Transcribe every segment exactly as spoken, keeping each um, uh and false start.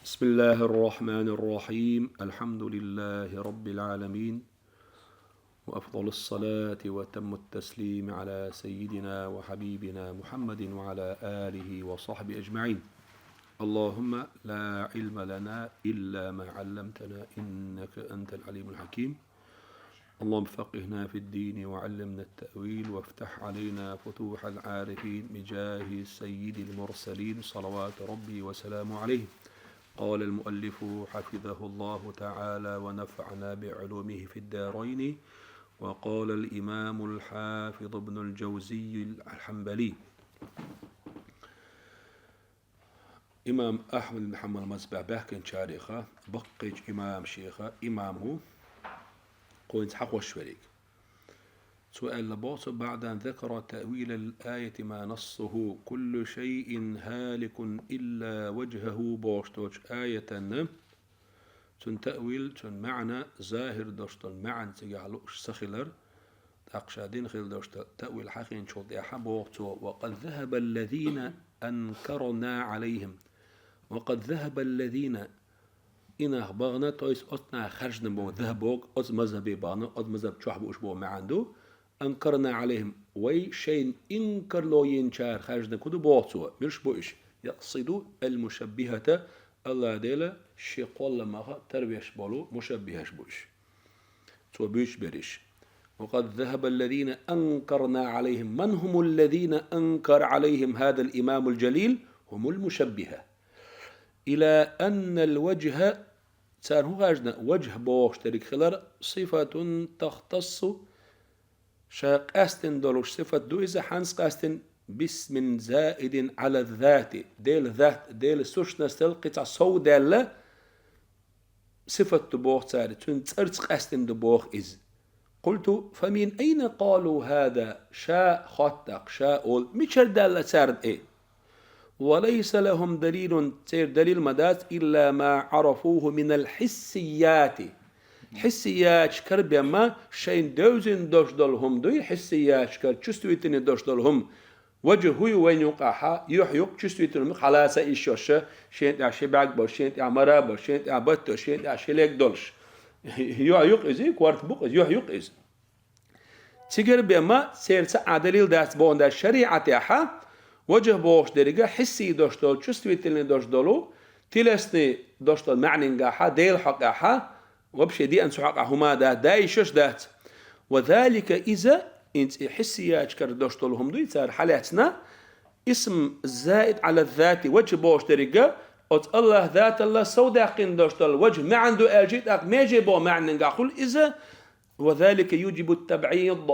بسم الله الرحمن الرحيم. الحمد لله رب العالمين. وأفضل الصلاة وأتم التسليم على سيدنا وحبيبنا محمد وعلى آله وصحبه أجمعين. اللهم لا علم لنا إلا ما علمتنا إنك أنت العليم الحكيم. اللهم فقهنا في الدين وعلمنا التأويل وافتح علينا فتوح العارفين بجاه سيد المرسلين صلوات ربي وسلامه عليه. قال المؤلف حفظه الله تعالى ونفعنا بعلومه في الدارين. وقال الإمام الحافظ ابن الجوزي الحنبلي. Имам Ахьмад ибн Хьанбал мазхӀабе баьхкинчарех, баккхийча имамашех имам ву, кхоьнца хьахош верг. Цо аьлла боху цо: بعد أن ذكر تأويل الآية ما نصه كل شيء هالك إلا وجهه бохуш долчу аятан, цуьнан таъвил, цуьнан маьӀна, захӀир долуш долу маьӀна цигахь лууш ца хилар, тӀаккха ша дина хила долуш долу таъвил хьахийначул тӀаьхьа боху цо: وقد ذهب الذين أنكرنا عليهم. وقد ذهب الذين, и нах бахана, то есть оцу наха хаьржина боху, ذهب боху, оцу мазхӀабе бахана, оцу мазхӀаб чохь бууш боху маьӀна ду, أنكرنا عليهم, вай шайна инкарло йинчара хаьржина хӀун ду боху цо, муьлш бу уьш? يقصد المشبهة, АллахӀ Дела шен кхолламах тарвеш болу мушаббихьаш бу уьш. Цо буьйцуш берш. وقد ذهب الذين أنكرنا عليهم. من هم الذين أنكر عليهم هذا الإمام الجليل؟ هم المشبهة. إلى أن الوجه, цара хӀун хаьржина, ваджхӀ бохуш дерг хилар, صفة تختص, ша къаьстина долуш сифат ду иза, хьанца къаьстина, باسم زائد على الذات, Делан зат, Делан сущностал кхин цхьа сов даьлла сифат ду боху цара, цуьнан цӀарца къаьстина ду боху иза. قلت: فمن أين قالوا هذا؟ Ша хоттакх, ша олу, мичара даьлла царна и? وليس لهم دليل, церан далил ма дац, إلا ما عرفوه من الحسيات. Хьиссияташ карбемма шайна девзина долуш долу хӀума дуй, хьиссияташ кара чувствительный долуш долу хӀума. Ваджхӏ хӀу ю вайна юкъахьа, юьхь ю-кх, чувствительный хьалаца йиш йолуш, шен тӀехь ши бӀаьрг болуш, шен тӀехь мара болуш, шен тӀехь батт йолуш, шен тӀехь ши лерг долуш. Юьхь ю-кх иза, корта бу-кх иза, юьхь ю-кх иза. Цигара бен ма церан цхьа а далил дац боху дац шариӀатехьа, ваджхӏ бохуш деррига хьиссий долуш долу, чувствительный долуш долу, телесный долуш долу маьӀнингахьа, Делан хьокъехьа, вообще деана цу хьокъехь хӀума дац, да йиш йолуш дац. وذلك, иза, хӀинца и хьиссияташ кара долуш долу хӀума дуй цара хьалаьцна, اسم زائد على الذات, ваджхӏ бохуш деррига, оцу АллахӀ заталла совдаьккхина долуш долу ваджхӏ маьӀна ду аьлча, тӀаккха меже боху маьӀнингахь хуьлу иза, وذلك يوجب التبعيض.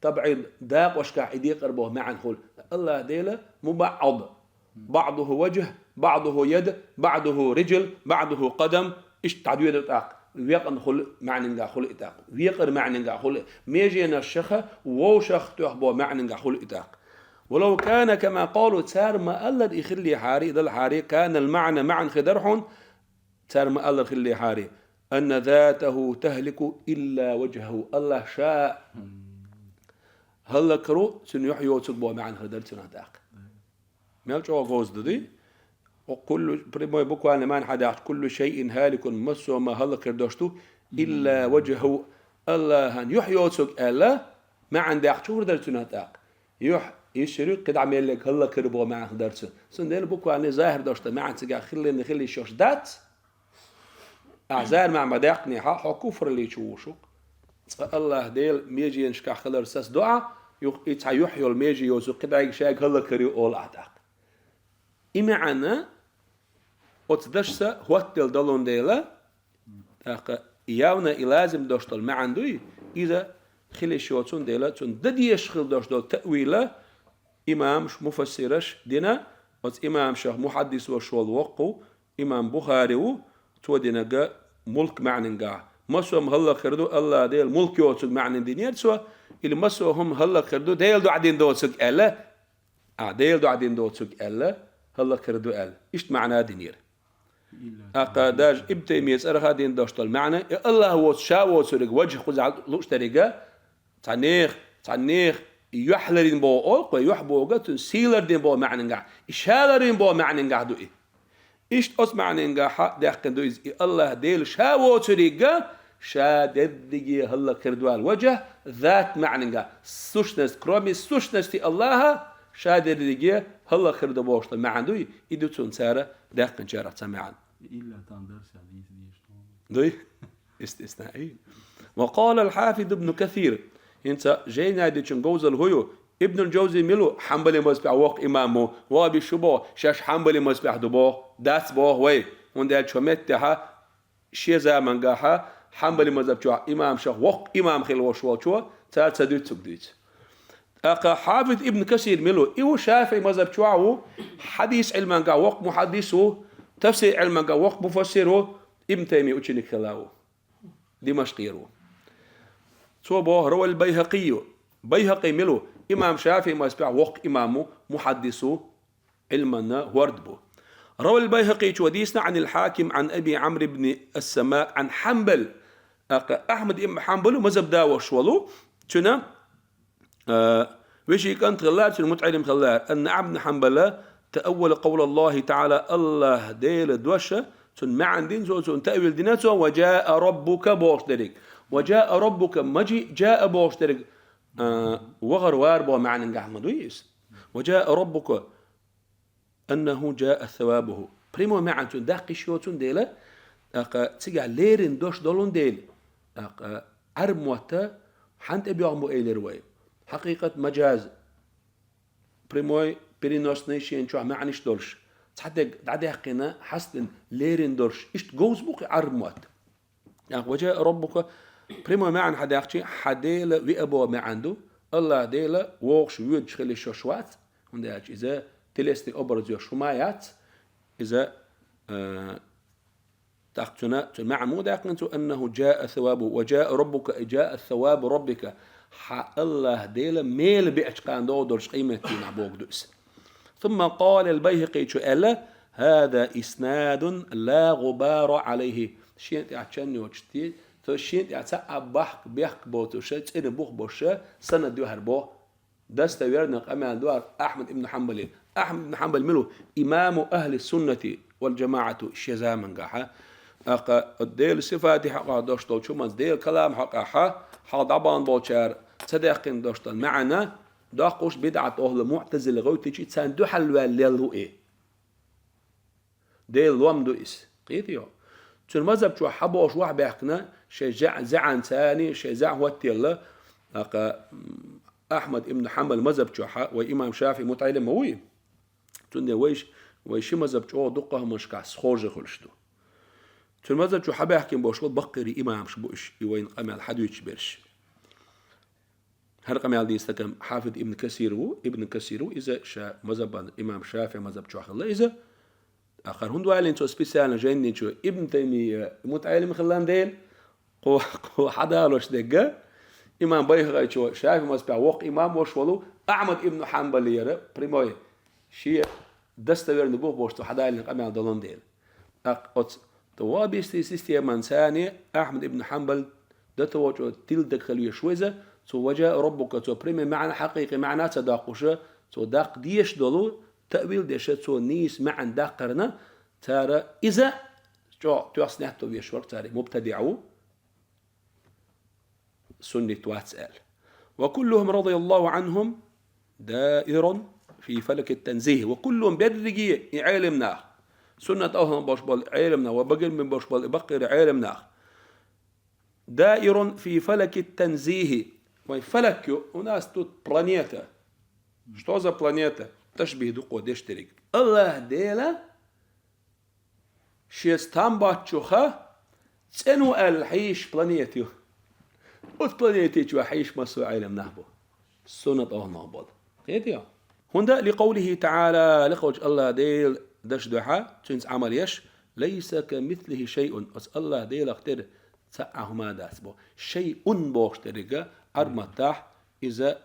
ТабӀид, дакъошкахь и декъар боху маьӀна хуьлу. АллахӀ Дела мубаӀӀад. بعضه وجه، بعضه يد، بعضه رجل، بعضه قدم, иштта дӀадоьду тӀаккха. Векъна хуьлу маьӀнингахь хуьлу и тӀаккха. Векъар маьӀнингахь хуьлу. Меженаш шаха, вовшах тоьхна боху маьӀнингахь хуьлу и тӀаккха. ولو كان كما قالوا, цара ма-аллара и хиллехьара, и далахьара, كان المعنى, маьӀна хир дара хьуна, цара ма-аллара хиллехьара, أن ذاته تهلك إلا وجهه. АллахӀ ша хӀаллакхир ву, цуьнан юьхь йоцург боху маьӀна хир дара цуьнан тӀаккха. Мел чӀогӀа говза ду ди? Куллу, прямой буквально маьӀна хьадаьхча, كل شيء هالك, массо а ма хӀаллакхир долуш ду, إلا وجهه, АллахӀан юьхь йоцург аьлла, маьӀна даьхча хӀун хир дара цуьнан тӀаккха? Юьхь, йиш йолуш ю-кх кхидӀа мел ерг хӀаллакхир боху маьӀна хир дара цуьнан. Цундела буквально захӀир долуш дан маьӀна цигахь хиллина хила йиш йолуш дац. Ахьа захӀир маьӀна ма даьккхинехьа, хьо куфраллича вуш ву-кх. Цкъа АллахӀ Дела меженашкахь хилар сацадо ахь, юха и цхьа юьхь йолу меже йоцург кхидӀа ерг шайга хӀаллакхир ю олу ахь тӀаккха. И маьӀна оцу дашца хӀоттаделла долун дела, тӀаккха явно и лазим долуш долу маьӀна дуй, иза хила йиш йоцун дела, цунна дан дезаш хила долуш долу таъвила имамаш, муфассираш дина, оцу имамашах мухьаддисош волу воккха ву, имам Бухари ву, цо динарг мулк маьӀнингахь. Массо а хӀума хӀаллакхир ду, АллахӀ Дела мулк йоцург маьӀнина динера цо, или массо а хӀума хӀаллакхир ду, Дела дуьхьа дина доцург аьлла, а, Дела дуьхьа дина доцург аьлла, хӀаллакхир ду аьлла. Иштта маьӀна динера. ТӀаккха даже Ибн Таймия цӀарах а дина долуш долу маьӀна, и АллахӀ воцу, ша воцург ваджхӀ кхузахь лууш деррига, цхьаннех, цхьаннех юьхь ларйина боху олу-кх вай, юьхь бохург цуьнан сий ларйина боху маьӀнингахь, и ша ларйина боху маьӀнингахь ду и. Иштта оцу маьӀненгахьа даьккхина ду иза, и АллахӀ Дела ша воцург а, ша дерриге хӀаллакьхир ду аьлла. ВаджахӀ зат маьӀненгахь, сущность, кроме сущности АллахӀа, ша дерриге хӀаллакьхир ду бохуш долу маьӀна дуй, и ду цунна цара даьккхинчарах цхьа маьӀна. Илла тан дарсехь дийца дезаш ду. Дуй? Истисна. Ва къала ал-Хьафиз ибн Касир. ХӀинца жайнай дечун говзалла хӀу ю? Ибнул Джавзи мила ву? Хьанбали мазхабехь воккха имам ву. Ваби шу боху, шаьш Хьанбали мазхабехь ду боху, дац боху вай. ХӀунда аьлча хӀокху меттехьа шен замангахьа Хьанбали мазхаб чохь имамшах воккха имам хила волуш волчо, цара ца дуьйцург дуьйцу. ТӀаккха Хьафиз ибн Касир мила ву? И ву ШафиӀи мазхаб чохь ву, хьадис Ӏилманга воккха мухьаддис ву, тафсир Ӏилманга воккха муфассир ву, Ибн Таймия ученик хила ву, Димашкъера ву. Цо боху, равал Байхакъийю. Байхакъи мила ву? Имам ШафиӀи мазхабехь воккха имам ву, мухьаддис ву, Ӏилманна хӀорд бу. Равал Байхакъийчо дийцина Ӏанил Хьаким Ӏан Аби Ӏамр ибн ас-Саммак Ӏан Хьанбал. ТӀаккха Ахьмад ибн Хьанбалу мазхаб да волуш волу, цуьнан А, вешин кӀант хилла, цуьнан мутаӀеллим хилла, анна Ахьмад ибн Хьанбала таъаввала къавла Аллахи таӀала, АллахӀ Делан дош, цуьнан маьӀна дина цо, цуьнан таъвил дина цо, ва джаа раббука бохуш дерриг. Ва джаа раббука, ма джиъ джаа бохуш дерриг, а, вахар вара боху маьӀнангахь ма дуй иза. Ва джаа раббука, аннаху джаа савабуху. Прямой маьӀна цуьнан даккха йиш йоцун дела, тӀаккха цигахь леррина дош долун дела, тӀаккха Ӏарб мотта хьан тӀе боьгӀна бу элира вай? Хьакъикъат, маджаз, прямой, переносный шен чохь маьӀнаш долуш, цхьа дерг дӀадаьккхина, хьастина, леррина долуш, иштта говза бу кхин Ӏарб мотт. ТӀаккха ва джаа раббука, прямой маьӀна хьан даьккхичи, хьан Дела виа боху маьӀна ду, АллахӀ Дела вогӀуш воьдуш хила йиш йолуш вац, хӀунда аьлча иза телесный образ йолуш хӀума яц, иза, а, тӀаккха цуьнан, цуьнан маьӀна муха даьккхина цо, аннаху джаа савабу, ва джаа раббука, и джаа савабу раббика, хьан АллахӀ Дела мела беача кхана догӀу долуш къематдийнахь боху ду иза. Сумма къала ал-Байхакъийчо аьлла, хӀаза иснадун ла гӀубара Ӏалайхи. Шен тӀехь чан йоцуш те, цо шен тӀехь цхьа а бахка, бехк боцуша, цӀена бух боша, санад ю хӀара боху. Достоверный къамел ду хӀара Ахьмад ибн Хьанбалин. Ахьмад ибн Хьанбал мила ву? Имаму ахьли суннати вал джамаӀату шен замангахьа. ТӀаккха Делан сифатийн хьокъехь дош долчу хӀуманца, Делан калам хьокъехьа, хьалха дӀабахана болчара ца даьккхина дош долу маьӀна, доккхуш бидӀат ахьлу муӀтазила гӀевттичи, царна дуьхьал ваьлла лелла ву и. Делан лом ду иза. Кхетий хьо? Цуьнан мазхаб чохь хьан бохуш вахьа баьхкина, шайн зеӀ-, зеӀанца, шайн зеӀан хӀоттаелла, тӀаккха, м, Ахьмад ибн Хьанбал мазхаб чохьа, вай имам ШафиӀи мутаӀеллим ма вуй? Цундела вайш-, вай ши мазхаб чӀогӀа дуккха хӀуманашкахь схожий хуьлуш ду. Цуьнан мазхаб чу хьан баьхкина болуш болу баккхийрий имамаш бу уьш, и вайна къамел хьан дуьйцуш берш. ХӀара къамел дийца стаг Хьафиз ибн Касир ву, ибн Касир ву, иза ша мазхабан, имам ШафиӀи мазхаб чохь хилла иза. ТӀаккха хӀара хӀунда валийна цо специально жайна динчу, Ибн Таймия мутаӀеллим хилла дела, кху, кху хьадалош дегга, имам Байхакъийчо ШафиӀи мазхабехь воккха имам волуш волу, Ахьмад ибн Хьанбалера прямой, шен достоверный бух бохуш цо хьадалийна къамел долун дела. ТӀаккха оцу ваххабистийн системан царна Ахьмад ибн Хьанбал датовочо тилла дага хила веш ву иза, цо ва джаа раббука, цо прямой маьӀна, хьакъикъи маьӀна ца доккхуша, цо даккха дезаш долу таъвил деша, цо нийса маьӀна даккхарна, цара иза чӀогӀа тоьхна снетто веш вара цара, мубтадиӀ ву, суннит вац аьлла. Ва куллухум радияллаху Ӏанхум даирун фи фалакит танзихи. Ва куллухум, берриге и Ӏелам нах, суннат ахӀлан болуш болу Ӏелам нах, ва багармин болуш болу и баккхийра Ӏелам нах, даирун фи фалакит танзихи. Вайн фалак ю, у нас тут планета. Что за планета? Ташбих ду кхо деш дерриг. АллахӀ Дела Шеца там боцчуха цӀена ву аьлла хьийзаш планета ю. Оцу планете чохь хьийзаш массо а Ӏелам нах бу. Суннат ахӀлан болу. Кхетий хьо? ХӀунда, ликъовлихи таӀала, лакхарчу АллахӀ Делан дашна дуьхьа, цуьнца Ӏамал еш, лайса камислихи шайъун, оцу АллахӀ Делах тера цхьа а хӀума дац бо. Шайъун бохуш деррига Ӏарб маттахь иза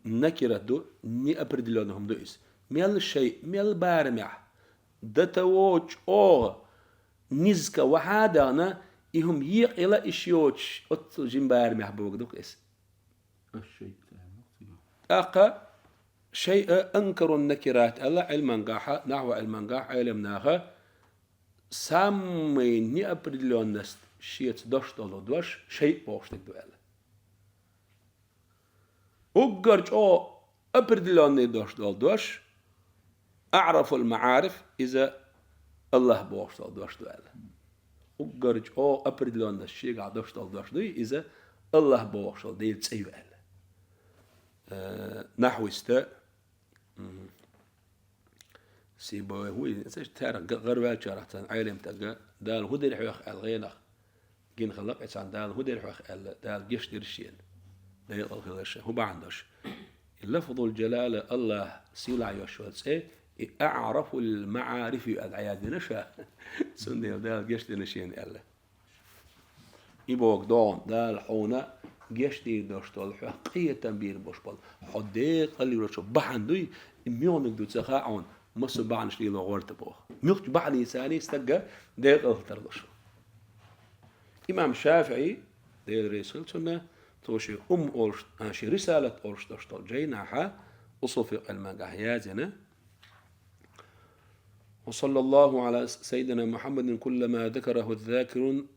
накират ду, неопределённый хӀума ду иза. Мел шайъ, мел барамехь, датаво чӀогӀа низка вахьа а дахана, и хӀума екъа йила йиш йоцуш, оццул жима барамехь богу ду-кх иза. Аш шайъ ца аьлла, цига. ТӀаккха шайъа анкарун накират аьлла Ӏилмангахьа, нахьва Ӏилмангахь Ӏелам наха, самый неопределённость шеца дош долу дош шайъ бохуш дерг ду аьлла. Уггар чӀогӀа определённый дош долу дош, аърафул маъариф, иза Аллах бохуш долу дош ду аьлла. Уггар чӀогӀа определённость шегахь дош долу дош дуй, иза Аллах бохуш долу Делан цӀе ю аьлла. Э, нахьвиста, мгм. Сибой хӀу, цаьш тера га-, гӀарваьллачарах царна Ӏелам тӀага, Дала хӀун дира хьоьх аьлла гӀенах гина хилла-кх и царна, Дала хӀун дира хьоьх аьлла, Дала гечдира шена. Декъал хилар шен. ХӀун бахьана долуш? И лафзул жалала, Аллах сийлахь йолуш йолу цӀе, и аърафул маъариф ю аьлла дӀаяздина ша. Цундела Дала гечдина шена аьлла. И боху догӀу, Дала хьуна гечдийр долуш долу, хьоьх къинхетам бийр болуш болу, хьо декъал йолуш бахьана дуй, и муьлханиг ду ца хаьа хьуна, массо а бахьанаш лело гӀерта боху. Муьлххачу бахьанийн царний стагга декъал тарлуш ву. Имам ШафиӀи, Дела реза хила цунна, цо шен Умма олуш, а, шен Рисалат олуш долуш долу жайнахьа, усул фикъхӀ Ӏилмангахь яздина: «Ва саллаллаху Ӏала саййидина Мухьаммадин, куллама закараху закирун,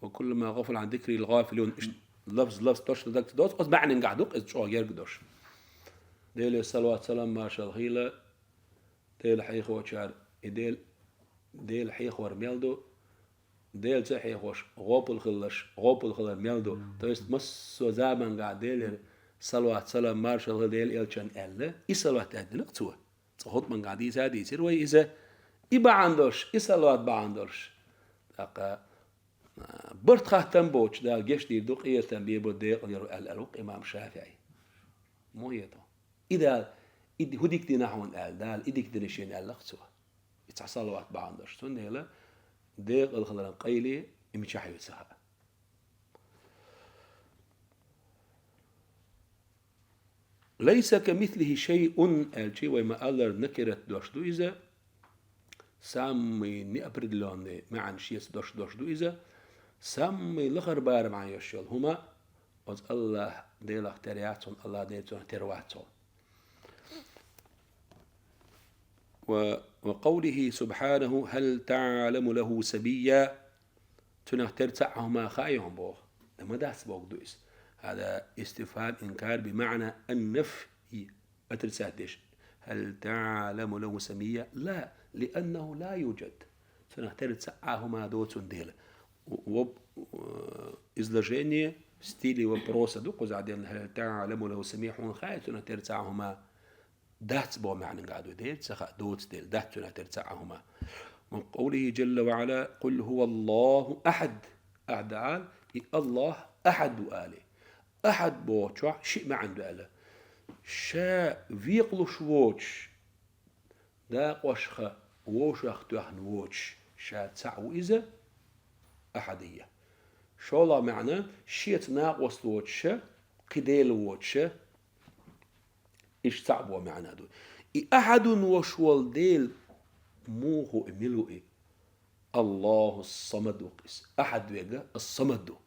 ва куллама гъафала Ӏан зикрихи гъафилун». Иштта лафз, лафз дош даг доцу, оцу маьӀненгахь ду-кх иза чӀогӀа герга дош. Деле салават, салам, маршалла хийла, Дела хьехочара, и Дел-, Дела хьехор мел ду, Дела ца хьехош, гӀопал хилалаш, гӀопал хилар мел ду. То есть массо а замангахь Делера салават, салам, маршалла хийла Делан элчанна аьлла, и салават аьлла дина-кх цо. Цкъа хӀотӀамангахь дийца а дийцира вай иза. И бахьана долуш, и салават бахьана долуш. ТӀаккха, а, барт-хаттам боцуш Дала гечдийр ду, къинхетам бийр бу, декъал йийр ву аьлла, аьлла ву-кх имам ШафиӀи. Муха хета? И Дала, и ди-, хӀун дика дина хьуна аьлла, Дала и дика дина шена аьлла-кх цо. И цхьа салават бахьана долуш. Цундела декъал хиларан къайле и мичахь ю ца хаьа. «Лайса камислихи шайъун» аьлчи, вай ма-аллара, накират дош ду иза, самый неопределённый маьӀна шеца дош, дош ду иза, самый лахара барамехь йолуш йолу хӀума, оцу Аллах Делах тера яц хьуна, Аллах Дела цунах тера вац хьуна. Ва, ва къавлихи субхьанаху: «Хьал таъламу лаху самийя?» Цунах тера цхьа а хӀума хаьий хьуна боху. Ма дац бохург ду иза. ХӀаза истифхӀам инкар би маъна ан-нафйи, отрицать деш. «Хьал таъламу лаху самийя?» Ла, лианнаху ла юджад. Цунах тера цхьа а хӀума доцун дела. В-, в-, изложение в стиле вопроса ду кхузахь дена: «Хьал таъламу лаху самийя?» Хьуна хаьий цунах тера цхьа а хӀума? Дац боху маьӀнангахь ду, дера ца хаьа, доцу дела, дац цунах тера цхьа а хӀума. Ва къавлихи жалла ва Ӏала: «Къул хӀува Аллаху ахьад». Ахьад ала, и Аллах ахьад ву али. Ахьад бохучохь шиъ маьӀна ду аьлла. Ша векъалуш воцуш, дакъошха вовшах тоьхна воцуш, ша цхьаъ ву иза, ахьадийя. ШолгӀа маьӀна, шеца накъост воцуша, кхин дела воцуша, иштта цхьаъ боху маьӀна ду. И ахьадун волуш волу Дела муха ву и, мила ву и? Аллаху ас-Самад ву-кх иза. Ахьад верг ас-Самад ву.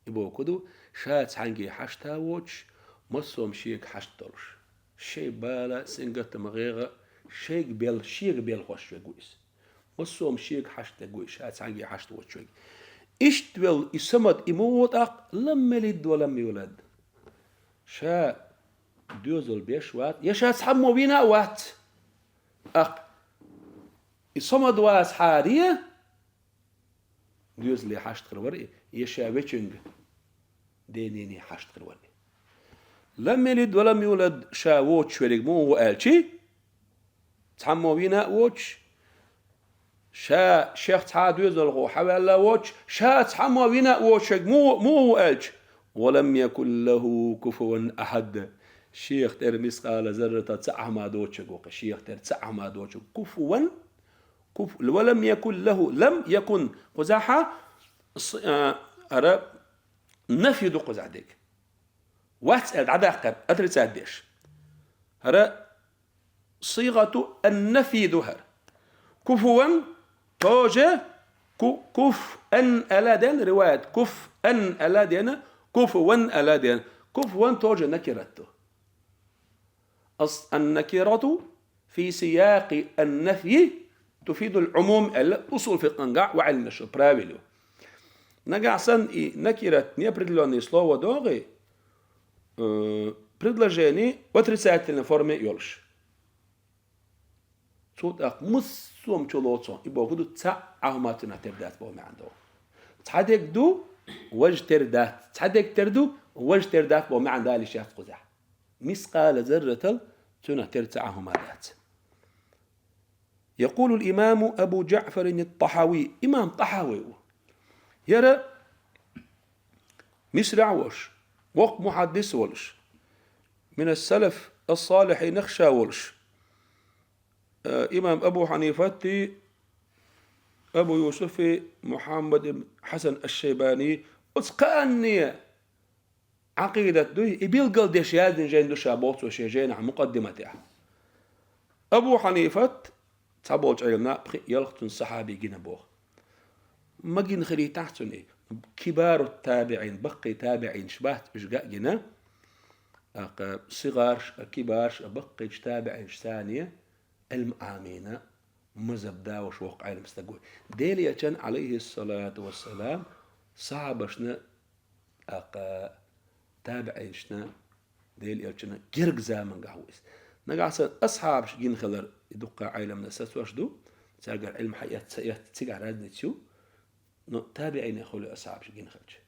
И бохург ду, ша цхьаьнгге хьашт а воцуш, массо а хӀума шега хьашт долуш. Шайн бала, сингаттам, гӀайгӀа шайга бел-, шега белхош верг ву иза. Массо а хӀума шега хьашт дерг ву иза, ша цхьаьнгге хьашт воцуш верг. Иштта велла и Самад, и муха ву тӀаккха? Лам ялид ва лам юлад. Ша доьзал беш вац, я ша цхьаммо вийна а вац. ТӀаккха и Самад вацахьара, доьзале хьашт хир вара и, я ша вечуьнга, ден-нене хьашт хир вара и. Лам ялид ва лам юлад, ша воцуш верг муха ву аьлчи, цхьаммо вийна а воцуш, ша шех цхьа а доьзалхо хьаваьлла а воцуш, ша цхьаммо вийна а воцуш верг муха, муха ву аьлча, ва лам якун лаху куфуван ахьад. Шех тӀера мискъала зарратал цхьа а хӀума доцуш верг ву-кх, шех тӀера цхьа а хӀума доцуш верг. Куфуван, куф-, ва лам якун лаху, лам якун, кхузахьа, с-, а, ара, нафи ду кхузахь дерг. Вац аьлла дӀадаккхар, отрицать деш. ХӀара сигъату ан-нафи ду хӀара. Куфуван тоже, ку-, куф ан аьлла дена, риваят куф ан аьлла дена, куфуван аьлла дена. Куфуван тоже накират ду. Ас-, ан-накирату фи сиякъи ан-нафйи تفيد العموم аьлла усул фикъхӀангахь ваьӀалмашо правило. Нагахь санна и накират, неопределённое слово догӀий, э, предложени в отрицательной форме йолуш. Цул тӀаккха муссо а чулоцу, и боху ду, цхьа а хӀума цунах тера дац боху маьӀна догӀу. Цхьа дерг ду, важа тера дац. Цхьа дерг тера ду, важа тера дац боху маьӀна далийш яц кхузахь. Мискъала зарратал цунах тера цхьа а хӀума дац. يقول الإمام أبو جعفر الطحاوي, имам ТӀахьави ву. ХӀара Мисрахь волуш, воккха мухьаддис волуш, من السلف الصالحين ша волуш, э, имам Абу Хьанифати, Абу Юсуфи, Мухьаммад ибн Хьасан аш-Шайбани, оцу кхаанне Ӏакъидат дуй, и билгалдеш яздина жайна ду ша боху цо шен жайнахь мукъаддиматехь. Абу Хьанифат цхьаболчу Ӏеламнаха пхи-ялх цунна сахьаби гина боху. Ма гина хилийтахь цунна и. Кибару табиӀин, баккхий табиӀинаш бац уьш га а гина. ТӀаккха сигӀарш а, кибарш а баккхийчу табиӀинаш царне Ӏилма Ӏамийна, мазхӀаб далош воккха Ӏелам стаг ву. Делан Элчан, Ӏалайхиссалату вассалам, сахьабашна, тӀаккха табиӀинашна, Делан Элчана герга замангахь ву иза. Нагахь санна асхьабаш гина хилар, и дуккха Ӏеламна сацош ду, цаьргара Ӏилма хьаэцна, ца эцна, цигахь разница ю, но табиӀинех хуьлу асхьабаш гина хилча.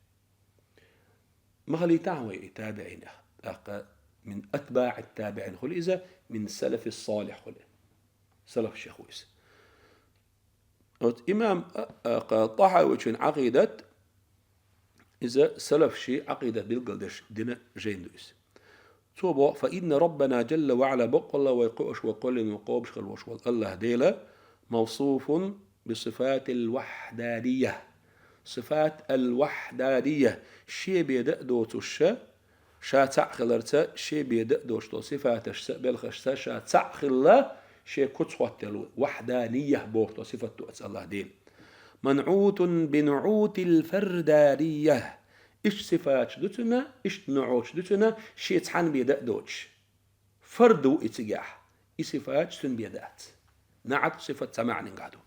Ма хилийтахь вай и табиӀинех, тӀаккха мин атбаӀит табиӀин хуьлу иза, мин салафис салихь хуьлу. Салаф шех ву иза. Оцу имам, а, а, ТӀахьавичун Ӏакъидат, иза салаф ши Ӏакъидат билгалдеш дина жайна ду иза. Цо боху: «Фа инна Раббана джалла ва Ӏала», баккъалла вай кхуьуш, вай кхоьллина, вай кхобуш хила волуш волу АллахӀ Дела, «мавсуфун би сифатил вахьданийя». Сифат ал-вахьданийя, шен бен дан а доцуш, ша цхьаъ хиларца, шен бен дан а доцуш долу сифаташца, белхашца ша цхьаъ хилла, шен куц хӀоттаелла ву. Вахьданийя бохуш долу сифат ду оцу АллахӀ Дела. «Манъутун би нуъутил фарданийя». Иштта сифаташ ду цуьнан, иштта нуъуташ ду цуьнан, шен цхьаьна бен дан а доцуш. Фард ву и цигахь. И сифаташ цуьнан бен дац. НаӀат сифат цхьа маьӀнехь ду.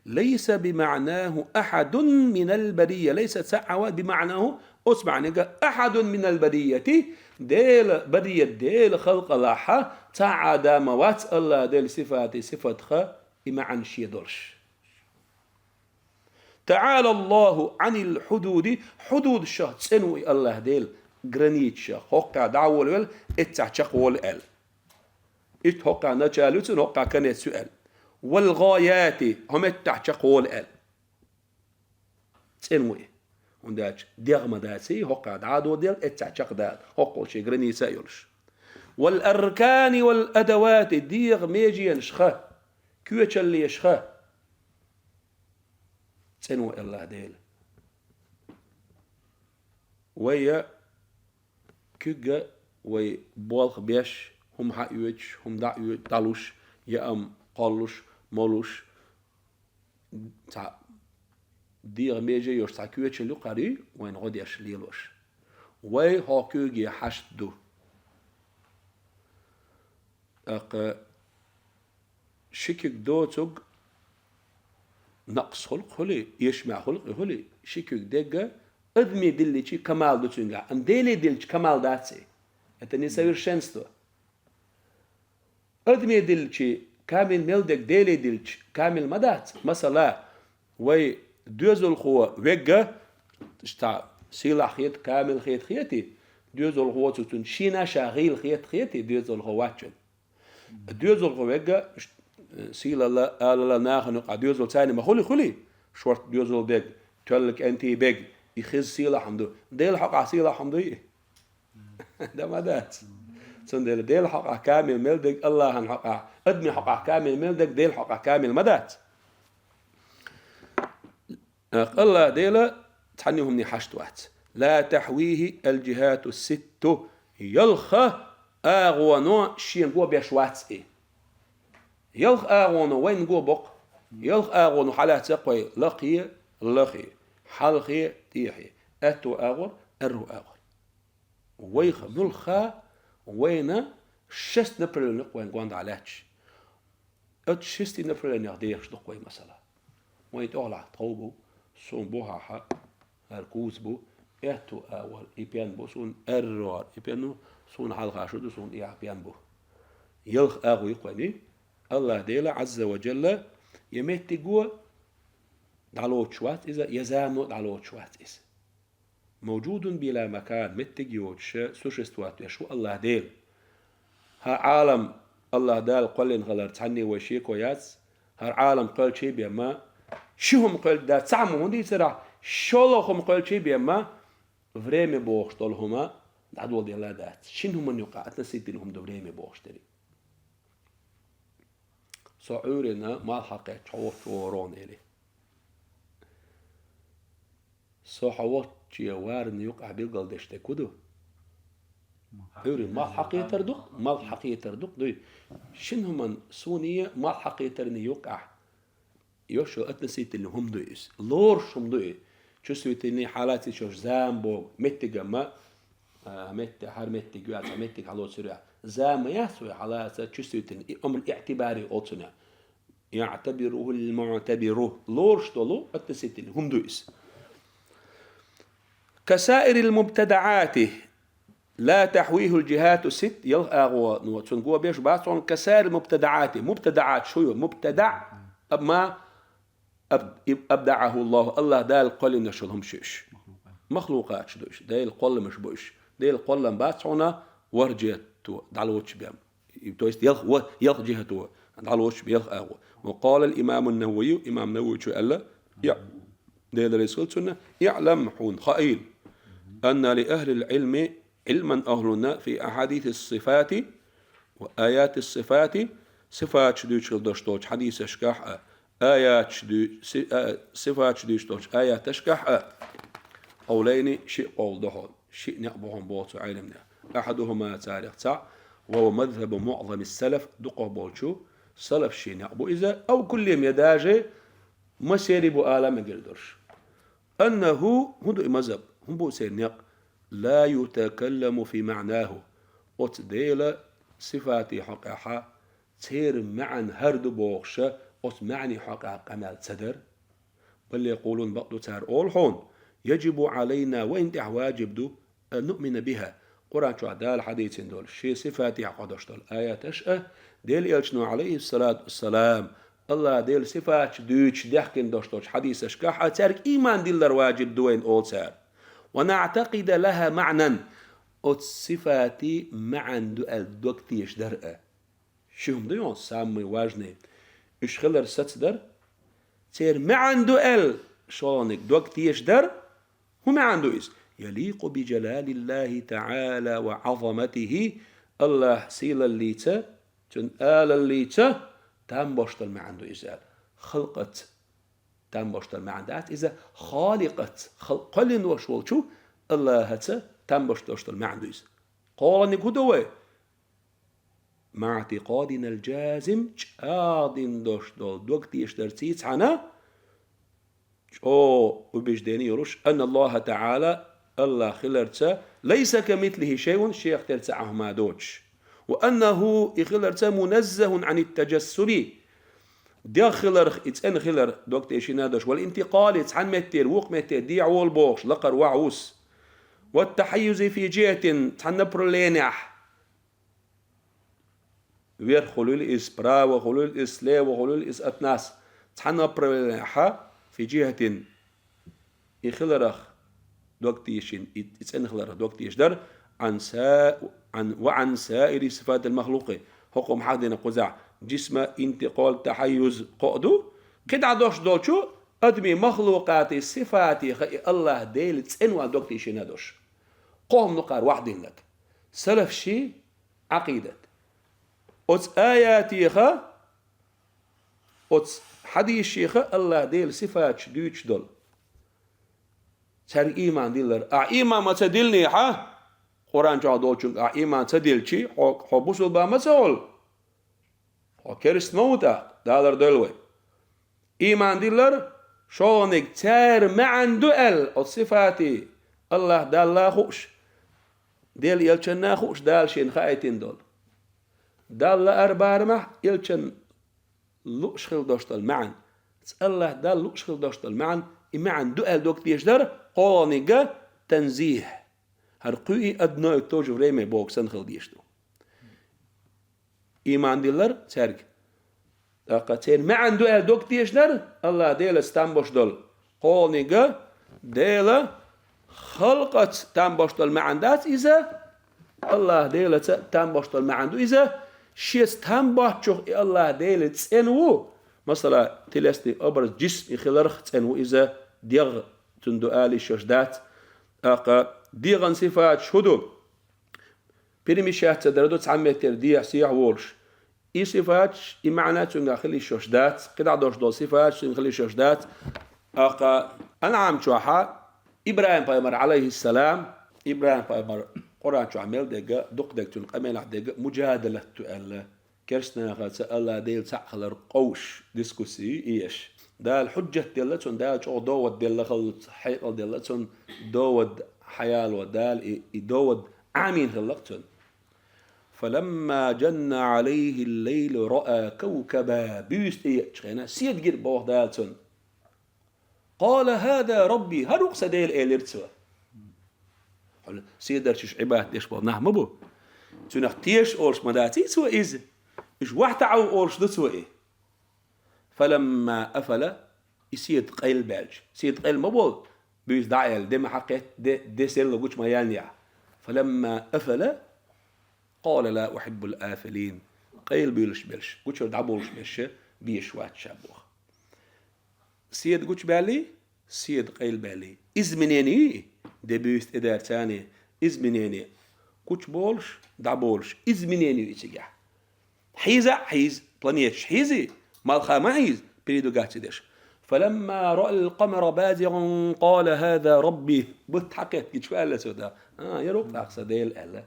«Лайса би маънаху ахьадун минал барийя». Лайса цхьа а вац, би маънаху, оцу маьӀнехь, ахьадун минал барийяти, Дела, барийя, Дела халкъалахьа, цхьа а адам ма вац АллахӀ Делан сифати сифатха и маьӀна шен долуш. «ТаӀала Аллаху Ӏанил хьудуди», хьудудашах цӀена ву и АллахӀ Дела, границашах, хӀокхахь дӀа а волавелла, эццахь чекхволу аьлла. Иштта хӀокхахь начало ю цуьнан, хӀокхахь конец ю аьлла. «Вал гӀаяти», хӀокху меттехь чекхволу аьлла. ЦӀена ву и. ХӀунда аьлча дегӀ ма дац и, хӀокхахь дӀа а доладелла, эццахь чекхдала, хӀокхул шен граница а йолуш. «Вал аркани вал адавати», дегӀан меженашха, коьчаллешха. ЦӀена ву АллахӀ Дела. Вай я куьг а вай болх беш, хӀума хьаоьцуш, хӀума дӀаоьцуш, дӀалуш, яа-м кхоллуш, молуш, цхьа дегӀан меже йолуш цхьа коьчалла юкъара юй вайна гӀо деш лелош. Вай хӀокху куьйге хьашт ду. ТӀаккха ши куьг доцург, накъсхулкъ хуьлий, эшамехь хулкъ хуьлий, ши куьг дерг адаме дилличи камал ду цуьнгахь, амма Деле дилличи камал дац и. Это несовершенство. Адаме дилличи камил мел дерг Деле дилличи камил ма дац. Масала, вай доьзалхо верг цхьа сийлахь хета, камил хета хетий, доьзалхочуьнга цунна шена ша гӀийла хета хетий, доьзалхо ваччун. Доьзалхо верг, э, сийлалла, алалла нахана юкъахь доьзал царна ма хуьлий, хуьлий? Шорта доьзал берг, тоьлла кӀентий берг, и хеза сийлахь хӀума ду. Делан хьокъехь сийлахь хӀума дуй и? Дан ма дац. Цундела Делан хьокъехь камил мел дерг АллахӀан хьокъехь, адамийн хьокъехь камил мел дерг Делан хьокъехь камил ма дац. АллахӀ Дела цхьанна хӀумане хьашт вац. «Ла тахьвихи аль-джихату ситту». Ялх агӀоно шена го беш вац и. Ялх агӀоно вайна го боккху. Ялх агӀоно хьалаьцна кхой: лакхе, лахе, хьалхе, тӀехье, аьтту агӀор, аьрру агӀор. Вайх муьлхха, вайна шесть направлений вайн гондӀа лаьтташ. Оцу шестийн направлениях дехаш ду-кх вай масала. Вайн тӀехула тхов бу, суна бухахь хӀара куц бу, аьтту агӀор и пен бу, суна аьрру агӀор и пен бу, суна хьалха шу ду, суна тӀехьа пен бу. Ялх агӀо ю-кх вайна. АллахӀ Дела, Ӏазза ва Джалла, я меттиго дӀалоцуш вац иза, я замано дӀалоцуш вац иза. Мавджудун била макан, меттиг йоцуша существовать веш ву АллахӀ Дела. ХӀара Ӏалам АллахӀ Дала кхоьллина хилар цхьанне вай шеко яц, хӀара Ӏалам кхоьллича бен ма, ши хӀума кхоьллина дац, цхьа хӀума хӀун дийцарахь, шолгӀа хӀума кхоьллича бен ма, время бохуш долу хӀума дӀадоладелла дац. Шина хӀуманна юкъахь относительно хӀума ду время бохуш дерг. Со Ӏуьйранна малх хьакхетча хьо воцчу вогӀур ву хьуна, элира. Со хьо воцчу варна юкъахь билгалдеш дерг хӀун ду? Ӏуьйранна малх хьакхетар ду-кх, малх хьакхетар ду-кх, дуй. Шина хӀуманна суна малх хьакхетарна юкъахь йош йолу относительно хӀума ду иза. Лоруш хӀума ду и. Чувствительный хьалаца йош зама боху, меттиган ма, а, метте, хӀара меттиг ю, цхьа меттиг хьалоцур ю. Зама яц вай хьалаца чувствительный, и амр иътибари олу цунах. يعتبره المعتبر. Лоруш долу относительно хӀума ду иза. كسائر المبتدعات لا تحويه الجهات الست, ялх агӀо, ну, цунна го беш бац хьуна, كسائر المبتدعات, мубтадаӀат шу ю, мубтадаӀ, ма, аб-, иб-, абдагӀаху Аллаху, АллахӀ Дала кхоьллинарш йолу хӀумаш ю уьш. Махлукъаташ ду уьш, Делан кхолламаш бу уьш. Делан кхоллам бац хьуна ворхӀ жихӀато дӀалоцуш бен. То есть ялх, ва-, ялх жихӀато дӀалоцуш бен, ялх агӀо. وقال الإمام النووي, имам Нававичо аьлла, я, Дела реза хуьлда цунна, اعلم, хьуна хаийла, أن لأهل العلم, Ӏилман ахӀлунна, في أحاديث الصفات وآيات الصفات, сифаташ дуьйцуш хила долуш долчу хьадисашкахь а, аяташ дуьй-, си-, а, сифаташ дуьйцуш долчу аяташкахь а, къовлайни, шиъ къовл ду хьуна, шиъ некъ бу хьуна боху цу Ӏеламнаха. أحدهما, царех цхьаъ, وهو مذهب معظم السلف, дукхахболчу салафийн некъ бу иза, أو كلهم, я даже массеран бу ала мегар долуш. أنه, хӀун ду и мазхаб, хӀун бу церан некъ, لا يتكلم في معناه, оцу Делан сифатийн хьокъехь церан маьӀна хӀара ду бохуша, оцу маьӀнийн хьокъехь къамел ца дар. بل يقولون, бакъду цара олу хьуна, يجب علينا, вайна тӀехь важиб ду, أن نؤمن بها, Къуръан чохь Дала хьадийцина долу, шен сифатех кхо долуш долу аяташ а, Делан Элчано, Ӏалайхиссалату вассалам, АллахӀ Делан сифаташ дуьйцуш даьхкина долуш долчу хьадисашкахь а цаьрга ийман диллар важиб ду вайна, олу цара. ونعتقد لها معنى, оцу сифатийн маьӀна ду аьлла дог тешадар а. Ши хӀума ду хьуна самый важный. Уьш хилар сацадар, церан маьӀна ду аьлла шолгӀаниг дог тешадар. ХӀун маьӀна ду иза? يليق بجلال الله تعالى وعظمته, АллахӀан сийлаллица, цуьнан алаллица там бош долу маьӀна ду иза аьлла. Халкъаца там бош долу маьӀна дац иза, Халикъаца, халкъ кхоьллина волуш волчу АллахӀаца там бош долуш долу маьӀна ду иза. КхоалгӀаниг хӀун ду вай? مع اعتقادنا الجازم, чӀагӀдина долуш долу дог тешадарций цхьаьна, чӀогӀа убеждение йолуш, أن الله تعالى, АллахӀ хиларца, ليس كمثله شيء, шех тера цхьа а хӀума доцуш. وأنه, и хиларца, منزه عن التجسم, дегӀ хиларх, и цӀена хилар дог тешийна долуш, والانتقال, цхьана меттера вукху метте дехьаволу бохуш, лакхара ваха вус. والتحيز في جهة, цхьана направленехь, вверх хуьлийла иза, право хуьлийла иза, слева хуьлийла иза от нас, цхьана направленехь, في جهة, и хиларх дог тешийна, и, и цӀена хиларх дог тешадар, عن سا-, عن, وعن سائر صفات المخلوق, хӀокху хӀума хьахдина кхузахь, جسم, انتقال, تحيز, кхоъ ду, кхидӀа дош долчу адамийн махлукъатийн сифатеха и АллахӀ Делан цӀена ван дог тешийна долуш. Кхо хӀума ду кхара вахдиннарг. Салафийн Ӏакъидат. Оцу аятеха, оцу хьадисеха АллахӀ Делан сифаташ дуьйцуш долу. Цаьрга ийман диллар. Ахь ийман ма ца диллинехь, Къуръан чохь долчуьнга ахь ийман ца диллича, хьо, хьо бусулба ма ца волу. Хьо керста ма ву тӀаккха, Дала лардойла вай. Ийман диллар, шолгӀаниг, церан маьӀна ду аьлла, оцу сифатийн, АллахӀ Далла хууш, Делан Элчанна хууш, Дала шена хаийтина долу. Далла лаар барамехь, Элчанна лууш хила долуш долу маьӀна. Цу Аллаха Далла лууш хила долуш долу маьӀна, и маьӀна ду аьлла дог тешнарг кхоалгӀаниг танзих. ХӀара кхуьи одно и то же время боху санна хила дезаш ду. Ийман диллар цаьрга. ТӀаккха церан маьӀна ду аьлла дог тешнарг Аллаха Делаца там беш долу. КхоалгӀаниг Дела халкъаца там беш долу маьӀна дац иза, Аллаха Делаца там беш долу маьӀна ду иза, шеца там боцчух и Аллаха Дела цӀена ву. Масала, телесный образ, джисм и хиларх цӀена ву иза, дегӀ цуьнан ду ала йиш йолуш дац. ТӀаккха дегӀан сифаташ хӀун ду? Перемещаться дар ду цхьана меттера дехьа-сехьа волуш. И сифаташ, и маьӀна цуьнгахь хила йиш йолуш дац, кхидӀа долуш долу сифаташ цуьнгахь хила йиш йолуш дац. ТӀаккха Анъам чохьа ИбрахӀим-пайхамар, Ӏалайхиссалам, ИбрахӀим-пайхамар Къуръан чохь мел дерг, дукха дерг цуьнан къамелехь дерг муджадалат ду аьлла. Керстанахаца Аллаха Дела цхьаъ хилар къовсуш, дискусси еш. Дала хьуджат делла цунна, Дала чӀогӀа довод делла хилла, хьекъал делла цунна, довод хьаяло Дала, и, и довод Ӏамийна хилла цунна. فلما جن عليه الليل رأى كوكبا. Буьйса тӀееъчу хенахь седа гира боху Дала цунна. قال هذا ربي, хӀара ву-кх сан Дела, элира цо. Хьуна седарчаш Ӏибадат деш болу нах ма бу. Цуьнах теша олуш ма даций цо иза. Уьш вахьа таӀа ву олуш ду цо и. فلما أفل, и седа къайлабаьлча. Седа къайла ма болу, буьйса дӀа а елла, де ма хьакхетта, де, де серла гучу ма яьллинехь. فلما أفل قال لا أحب الآفلين. Къайлабуьйлуш берш, гучуьра дӀаболуш берш безаш вац ша боху. Седа гучубаьллий, седа къайлабаьллий. Изменение ю и, де буьйса тӀедаьрца а, изменение. Гучуболуш, дӀаболуш, изменение ю и цигахь. Хьийза а хьийза, планеташ хьийзий, малх а ма хьийза, передвигаться деш. فلما رأى القمر بازغا قال هذا ربي. Бутт хьакхетта гича аьлла цо, да. А, яра ву-кх тӀаккха сан Дела аьлла.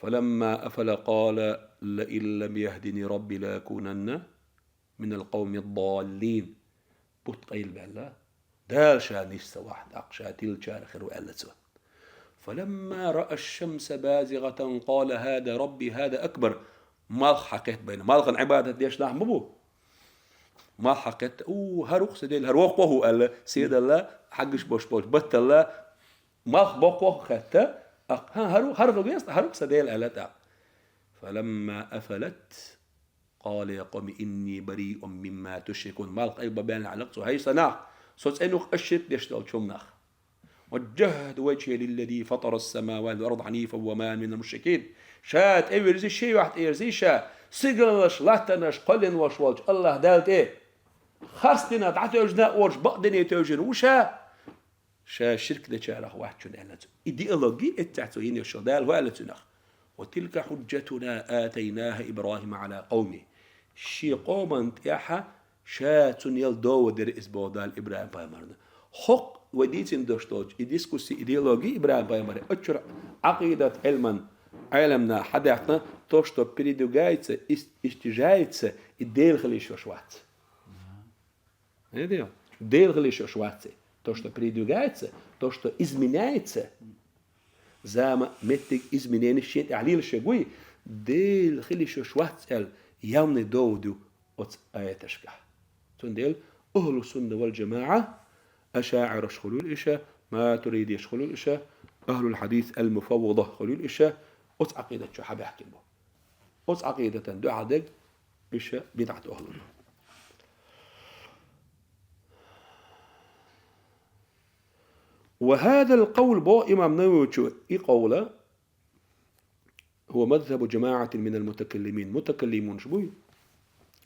فلما أفل قال لئن لم يهدني ربي لأكونن من القوم الضالين. Бутт къайлабаьлла, Дала ша нисса вахь, тӀаккха ша тиллачарах хир ву аьлла цо. فلما رأى الشمس بازغة قال هذا ربي هذا أكبر. Малх хьакхетта байна. Малхан Ӏибадат деш нах ма бу. Малх хьакхетта, у, хӀара ву-кх сан Дела, хӀара воккхавоху аьлла, седалла, хьаггаш бош болчу батталла, малх боккхавоху хетта, а, хӀан, хӀара ву, хӀара хила веза, хӀара ву-кх сан Дела аьлла тӀаккха. فلما أفلت قال يا قوم إني بريء مما تشركون. Малх къайлабан баьлла аьлла цо, хӀай сан нах, со цӀена ву-кх аш ширк деш долчу хӀуманах. وجهت وجهي للذي فطر السماوات والأرض حنيفا وما أنا من المشركين. Ша тӀевирзи, шен юьхь тӀеирзи ша, сигалш, латтанаш, кхоьллина волуш волчу Аллаха Далла тӀе. Харц динах дӀатевжина а волуш, бакъдине тевжина ву ша. Ша ширк дечарах вац шуна аьлла цо. И диалоги эццехь цо йина йолуш йолу, Дала хӀу аьлла цунах: وتلك حجتنا آتيناها إبراهيم على قومه. Шен къоман тӀехьа ша цунна ял дова дира иза боху Дала ИбрахӀим-пайхамарна. ХӀокху вай дийцина долуш долчу и дискуссий, и диалоги ИбрахӀим-пайхамаре, оцу чуьра Ӏакъидат Ӏилман Ӏеламнаха хьадаьккхина, то, что передвигается, ис-, истяжается, и Дела хила йиш йолуш вац. Видите? Дела хила йиш йолуш вац и. То, что передвигается, то, что изменяется, зама, меттиг, изменени шен тӀехь лелаш ерг вуй, Дела хила йиш йолуш вац аьлла, явный довод ю оцу аяташкахь. Цундела ахӀлу сунна вал джамаӀа, ашаӀираш хуьлийла иша, матуридеш хуьлийла иша, ахӀлул хьадис ал-муфаввада хуьлийла иша, оцу Ӏакъидат чу хьабаьхкина бу. Оцу Ӏакъидатан дуьхьал дерг иша бидӀат ахӀлу ду. وهذا القول, боху имам Нававичо, и къовла, هو مذهب جماعة من المتكلمين. Мутакаллимунаш буй,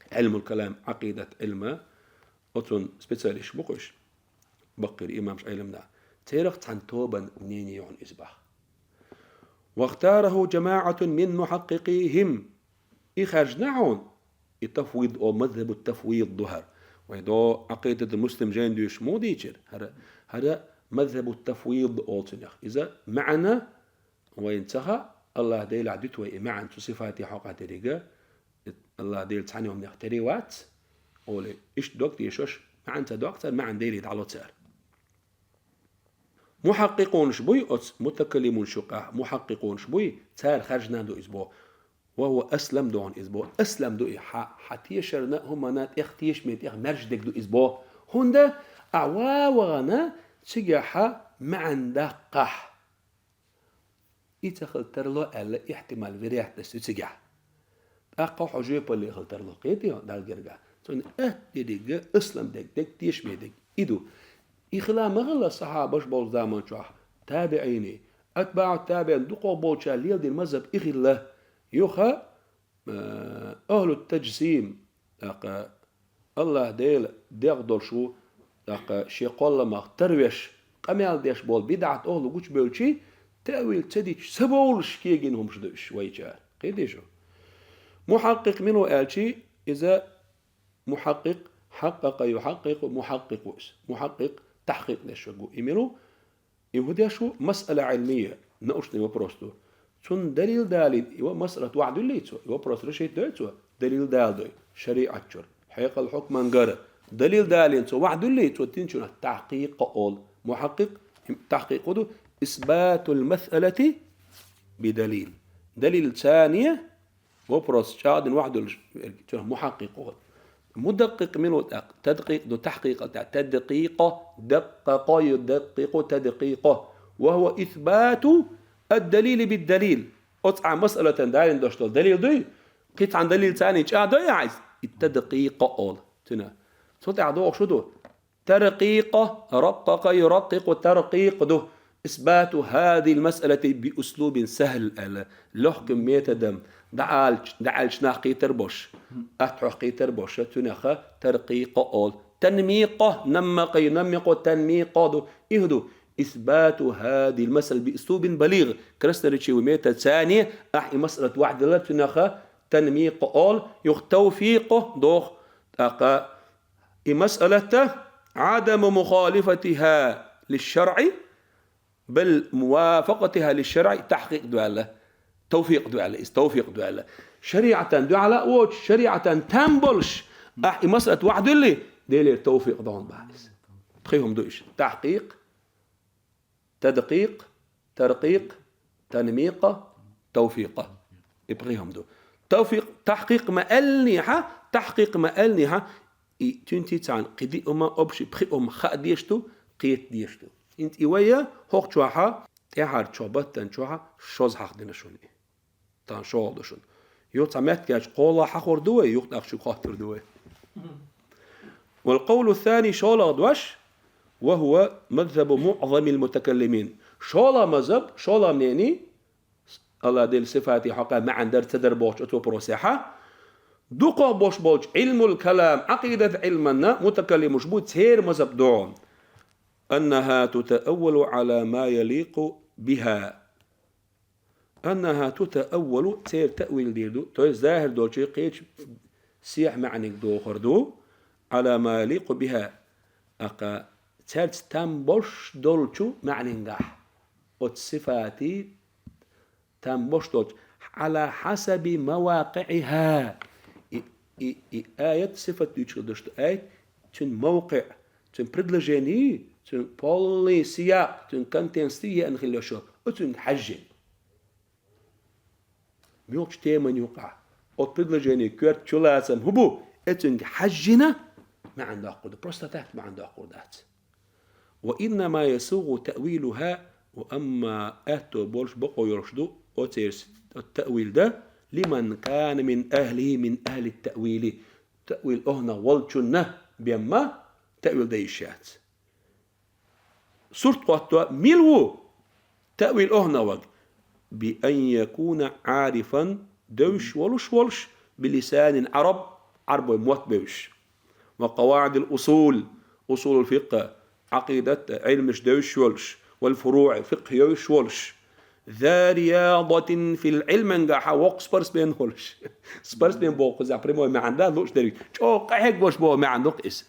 Ӏилмул калам, Ӏакъидат Ӏилма, оцун специалисташ бу-кх уьш, баккхийра имамаш, Ӏеламнах. Церах цхьана тобан мнение ю хьуна иза боху. واختاره جماعة من محققيهم. И хаьржина хьуна, и тафвид олу, мазхабу тафвид ду хӀара. Вай до Ӏакъидатул Муслим жайна дуьйш муха дийцира? ХӀара, хӀара мазхабу тафвид олу цунах. Иза маьӀна вайна ца хаьа, Аллаха Делахь дуьту вай и маьӀна цу сифатийн хьокъехь деррига, Аллаха Дела цхьана хӀуманех тера вац, олий, иштта дог тешош, маьӀна ца доккху цара, маьӀна Деле дӀало цара. Мухьаккъикъунаш буй оцу мутакаллимунаш юкъахь, мухьаккъикъунаш буй, цара хаьржина ду иза боху. وهو أسلم ду хьуна иза бо. Аслам ду и хьа, хьа тешарна, хӀумана тӀех тешаме тӀех маьрша дерг ду иза бо. ХӀунда а вавагӀана цигахьа маьӀан даккхахь. И ца хила тарло аьлла ихтимал, вероятность ю цигахь. ТӀаккха хьо жоьпалле хила тарло, кхетий хьо, Далла герга. Цунна атта деррига аслам дерг, дерг тешаме дерг. И ду. И хила ма хилла сахьабаш болчу заман чохь, табиӀини, атбаӀу табиӀин, дукхах болчара леладина мазхаб и хилла. Юха, э, ахӀлу таджсим, тӀаккха АллахӀ Дела дегӀ долуш ву, тӀаккха шен кхолламах тарвеш, къамел деш болу бидӀат ахӀлу гучубевлчий, таъвил ца дича ца бовлуш кегийна хӀумаш ду уьш вайчара. Кхетий шу? Мухьаккъикъ мила ву аьлчий, иза мухьаккъикъ, хьаккъакъа юхьаккъикъу, мухьаккъикъ ву иза. Мухьаккъикъ тахькъикъ деш верг ву. И мила ву? И хӀун деш ву? Масъала Ӏилмия, научный вопрос ду. Цунна далил далийна, и ва масъалат вахьа дуьллий цо, и вопрос решить дой цо, далил дала дой, шариӀат чуьра, хьекъал хьукман гара. Далил далийна цо вахьа дуьллий, цо тинчунах тахькъикъ олу. Мухьаккъикъ, тахькъикъ хӀун ду? Исбатул масъалати бидалил. Далил цане вопрос чӀагӀдина вахьа дуьллуш верг, цунах мухьаккъикъ олу. Мудаккъикъ мила ву тӀаккха? Тадкъикъ ду, тахькъикъал тӀехь. Тадкъикъо, даккъакъо юдаккъикъу, тадкъикъо. Ва хӀува исбату ад-далили бид-далил. Оцу цхьа масъалатан далийна долуш долу далил дуй? Кхин цхьана далил цане чӀагӀдой ахьа иза? И тадкъикъо олу цунах. Цул тӀаьхьа догӀуш хӀун ду? Таркъикъо, раккъакъа юраккъикъу, таркъикъ ду. Исбату хӀазихил масъалати би услубин сахӀл аьлла, легӀкан методом, дӀаалч-, дӀааьлча нах кхетар болуш, атта хьох кхетар болуш, цунах таркъикъо олу. Танмикъо, наммакъа юнаммикъу, танмикъо ду. И хӀун ду? Исбату хӀазихил масъала би услубин балигӀ. Красноречивый метод цане, ахь и масъалат вахьа делар, цунах танмикъо олу. Юха тавфикъо доху, тӀаккха и масъалата: Ӏадаму мухалифатиха лишшаръи, бал мувафакъатиха лишшаръи, тахькъикъ ду аьлла, тавфикъ ду аьлла, иза тавфикъ ду аьлла. ШариӀатан дуьхьал а воцуш, шариӀатан там болуш, ахь и масъалат вахьа дуьллий, Делера тавфикъ догӀун бахьа иза. Пхи хӀума ду иша: тахькъикъ, тадкъикъ, таркъикъ, танмикъа, тавфикъа. И пхи хӀума ду. Тавфикъ, тахькъикъ ма аьллинехьа, тахькъикъ ма аьллинехьа, и цуьнций цхьаьна кхин диъ хӀума, общий пхи хӀума хаа дезаш ду, кхета дезаш ду. ХӀинца и вай хӀокху чохьа, тӀаьхьарчу баттана чохьа шозза хьахдина шуна и. Тахана шолгӀа ду шуна. Юха цхьа меттигерчу кхола хьахор ду вай, юха тӀаккха шуьга хоттур ду вай. Вал къавлу сани, шолгӀа дош, ва хӀува мазхабу муъзамил мутакаллимин. ШолгӀа мазхаб, шолгӀа мнение, АллахӀ Делан сифатийн хьокъехь маьӀна дар ца дар бохучу оцу вопросехьа, дукхах болуш болчу Ӏилмул калам, Ӏакъидат Ӏилманна мутакаллимуш бу, церан мазхаб ду. Аннаха тутааввалу Ӏала ма яликъу биха. Аннаха тутааввалу, церан таъвил дийр ду, то есть захӀир долчу кхечу сехьа маьӀниг дохур ду, Ӏала ма яликъу биха, аха, цаьрца там болуш долчу маьӀнингахь, оцу сифатийн там болуш долчу, Ӏала хьасаби мавакъиӀиха. И, и, и аят сифат дуьйцуш хила долуш ду аят, цуьнан мавкъиӀ, цуьнан предложени, цуьнан полный сиякъ, цуьнан контекст еана хила йолуш йолу, оцуьнга хьаьжжина. Муьлхачу теман юкъахь оцу предложенин коьрта чулацам хӀун бу, оцуьнга хьаьжжина маьӀна доккхур ду. Просто так маьӀна доккхур дац. Ва иннама ясугъу таъвилуха, ва амма аьтто болуш, бакъо йолуш ду оцеран таъвил дан, лиман кана мин ахлихи, мин ахли таъвили. Таъвил охӀнах волчунна бен ма таъвил дан йиш яц. Сурт хӀотто, мила ву таъвил охӀнах верг? Би ан якуна Ӏарифан, девзаш волуш волуш, би лисанил Ӏараб, Ӏарбойн мотт бевзаш, ва къаваӀидил усул, усулул фикъхӀ, Ӏакъидат, Ӏилмаш девзаш волуш, вал фуруӀ, фикъхӀ евзаш волуш, за риядатин фил Ӏилм, ангахьа воккха спортсмен волуш. Спортсмен боху кхузахь прямой маьӀна дан лууш дерг. ЧӀогӀа къахьеггаш боху маьӀна ду-кх иза.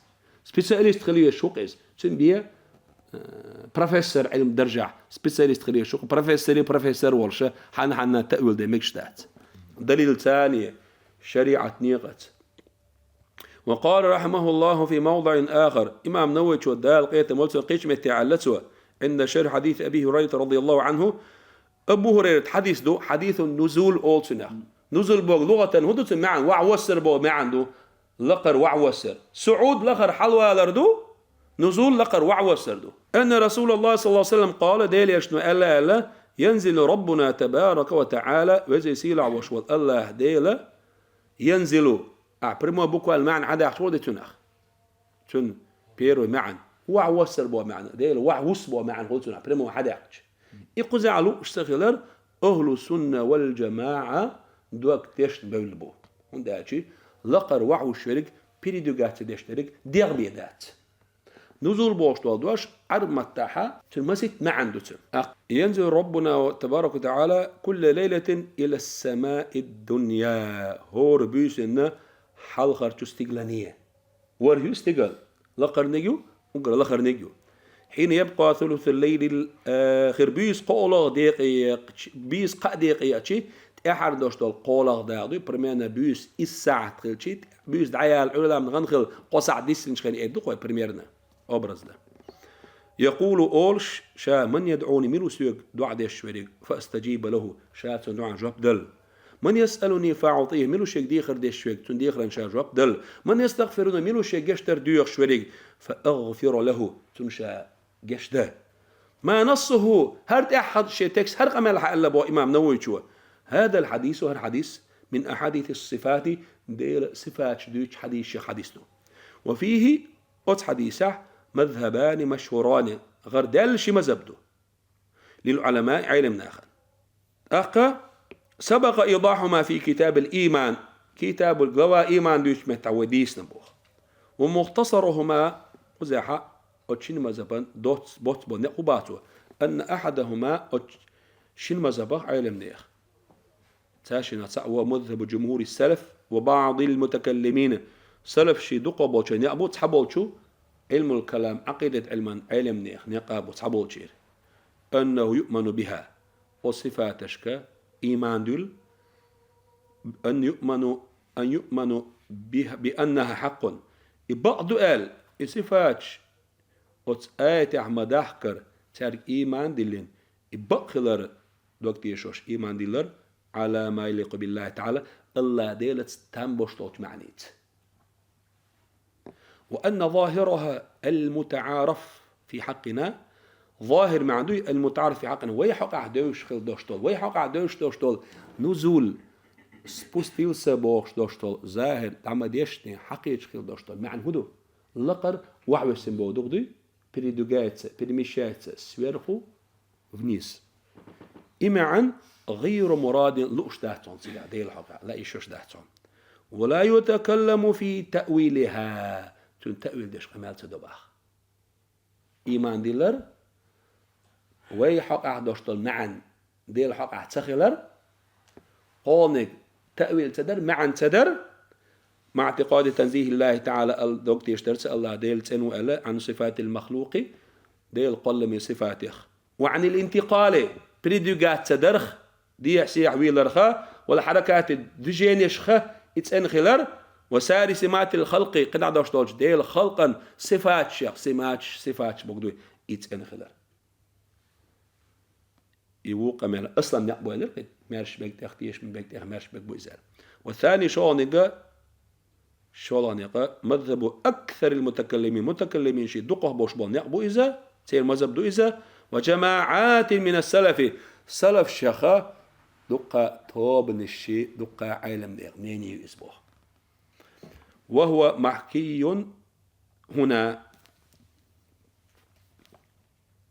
Специалист хила везаш ву-кх иза. Цуьнан бен, э, профессор, Ӏилман даржехь специалист хила везаш ву-кх, профессори профессор волуша, хьанна-хьанна таъвил дан мегаш дац. Далил цане, шариӀат некъаца. Ва къала рахьимахуллаху фи мавдиӀин ахар. Имам Нававичо, Дала къинхетам болба цунна, кхечу метте аьлла цо, Ӏинда шархь хьадис Аби ХӀурайрата радияллаху Ӏанху, Абу ХӀурайрат хьадис ду, хьадисун нузул олу цунах. Нузул боху лугӀатан хӀун ду цуьнан маьӀна? Вахьвассар боху маьӀна ду. Лакхара вахьвассар. СуӀуд лакхара хьалавалар ду. Нузул лакхара вахьвассар ду. Анна Расулаллах саллаллаху алейхи ва саллам къала, Делан Элчано аьлла аьлла, янзилу Раббуна табарака ва таала, веза сийлахь волуш волу Аллах Дела, янзилу. А, прямой буквально маьӀна хьадаьккхича хӀун ду цуьнах? Цуьнан первый маьӀна. Вахьвассар боху маьӀна. Дела вахьвуссу боху маьӀна хуьлу цуьнан, прямо хьадаьккхича. И кхузахь лууш ца хилар, ахлу сунна вал джамаӀа дог тешна бевлла бу. ХӀунда аьлча лакхара вахьвуссуш верг, передвигаться деш дерг дегӀ бен дац. Нузул бохуш долу дош Ӏарб маттахь цуьнан масийтта маьӀна ду цуьнан. Ах, янзилу Раббуна табарака ва таала кулла лайлатин ила самаид дунья. ХӀора буьйсанна хьалхарчу стиглане. ВорхӀ ю стигал, лакхарниг ю, уггар лахарниг ю. Хьина ябкъа сулусул лайлил ахир, буьйса кхоалгӀа декъе екъчи, буьйса кхаа декъе екъчи, тӀаьхьара долуш долу кхоалгӀа дакъа дуй, примерно буьйса исс сахьт хилчи, буьйса дӀаяла Ӏуьйра ламаз гӀан хила, кхо сахьт диссинчу хенахь эр ду кхой, примерно, образно. Якъулу, олуш ша, ман ядӀуни, мила ву соьга доӀа деш верг, фа астаджиба лаху, ша цуьнан доӀан жоп дала. Ман ясъалуни фа уӀтийхӀ, мила ву шега дехар деш верг, цуьнан дехаран ша жоп дала. Ман ястагъфируни, мила ву шега гечдар доьхуш верг, фа агъфира лаху, цунна ша гечда. Ма нассуху, хӀара тӀаьххьара шен текст, хӀара къамел хьааьлла боху имам Нававичо. ХӀазал хьадису, хӀара хьадис, мин ахьадисис сифати, Делан сифаташ дуьйцучу хьадисех хьадис ду. Ва фийхӀи, оцу хьадисехь, мазхӀабани машхӀурани, гӀардаьлла ши мазхӀаб ду. ЛилӀуламаи, Ӏеламнахана. ТӀаккха сабакъа идахьума фи китабил ийман, китабул глава ийман дуьйцучу меттехь вай дийцина боху. Ва мухтасарухума, кхузахь оцу шина мазхӀабан доц-, боц бан некъ хӀун бацо, анна ахьадахума, оцу шина мазхӀабах Ӏеламнех. Цаьршинах цхьаъ ва мазхӀабу джумхӀури салаф ва баъдил мутакаллимин. Салаф ши дукха болчу некъ бу, цхьаболчу Ӏилмул калам, Ӏакъидат Ӏилман Ӏеламнех некъа бу цхьаболчера. Аннаху юъману биха. Оцу сифаташка ийман дуьллу. Ан юъману, ан юъману биха, би аннаха хьакъун. И бакъ ду аьлла, и сифаташ оцу аятехь ма-дахкара цаьрга ийман диллина, и бакъ хилар дог тешош ийман диллар, Ӏала ма яликъу биллахи таала, Аллах Делаца там бош долчу маьӀница. Ва анна захӀираха ал-мутаӀараф фи хьакъина, захӀир маьӀна дуй, ал-мутаӀараф фи хьакъина, вай хьокъехь девзаш хила дош долу, вай хьокъехь девзаш дош долу, нузул, спустился бохуш дош долу, захӀир, дӀа ма-дешшехь, хьакхечу хила дош долу маьӀна хӀун ду? Лакхара вахьвессина боху дукха дуй? Передвигается, перемещается сверху вниз. И маьӀна гӀийру мурадин, лууш дац хьуна цигахь, Делан хьокъехь, лаьий шаьш дац хьуна. Ва ла ютакалламу фи таъвилиха. Цуьнан таъвил деш къамел ца до боху. Ийман диллар, вай хьокъехь дош долу маьӀна Делан хьокъехь ца хилар, кхолниг таъвил ца дар, маьӀна ца дар, маӀ иӀтикъади танзихиллахи таала, ал-, дог тешдарца Аллах Дела цӀена ву аьлла, Ӏан сифатил махлукъи, Делан кхолламийн сифатех. Ва Ӏанил интикъали, передвигаться дарх, дехьа-сехьа вийларха, вал хьаракати, движениешха и цӀена хилар, ва саири симатил халкъи, кхидӀа дош долчу Делан халкъан сифаташех, симаташ, сифаташ боху дуй, и цӀена хилар. И ву къамел аслам некъ бу аьлла кхин, маьрша бега тӀех, тешаме бега тӀех, маьрша бега бу иза аьлла. Ва сани, шолгӀаниг, шолгӀаниг, мазхабу аксарил мутакаллимин, мутакаллимин ши дукхах болуш болу некъ бу иза, церан мазхаб ду иза, ва джамаӀатин мина салафи, салаф шаьха дуккха тобанаш ши, дуккха Ӏеламнех мнение ю иза боху. Ва хӀуа махкийюн хӀуна.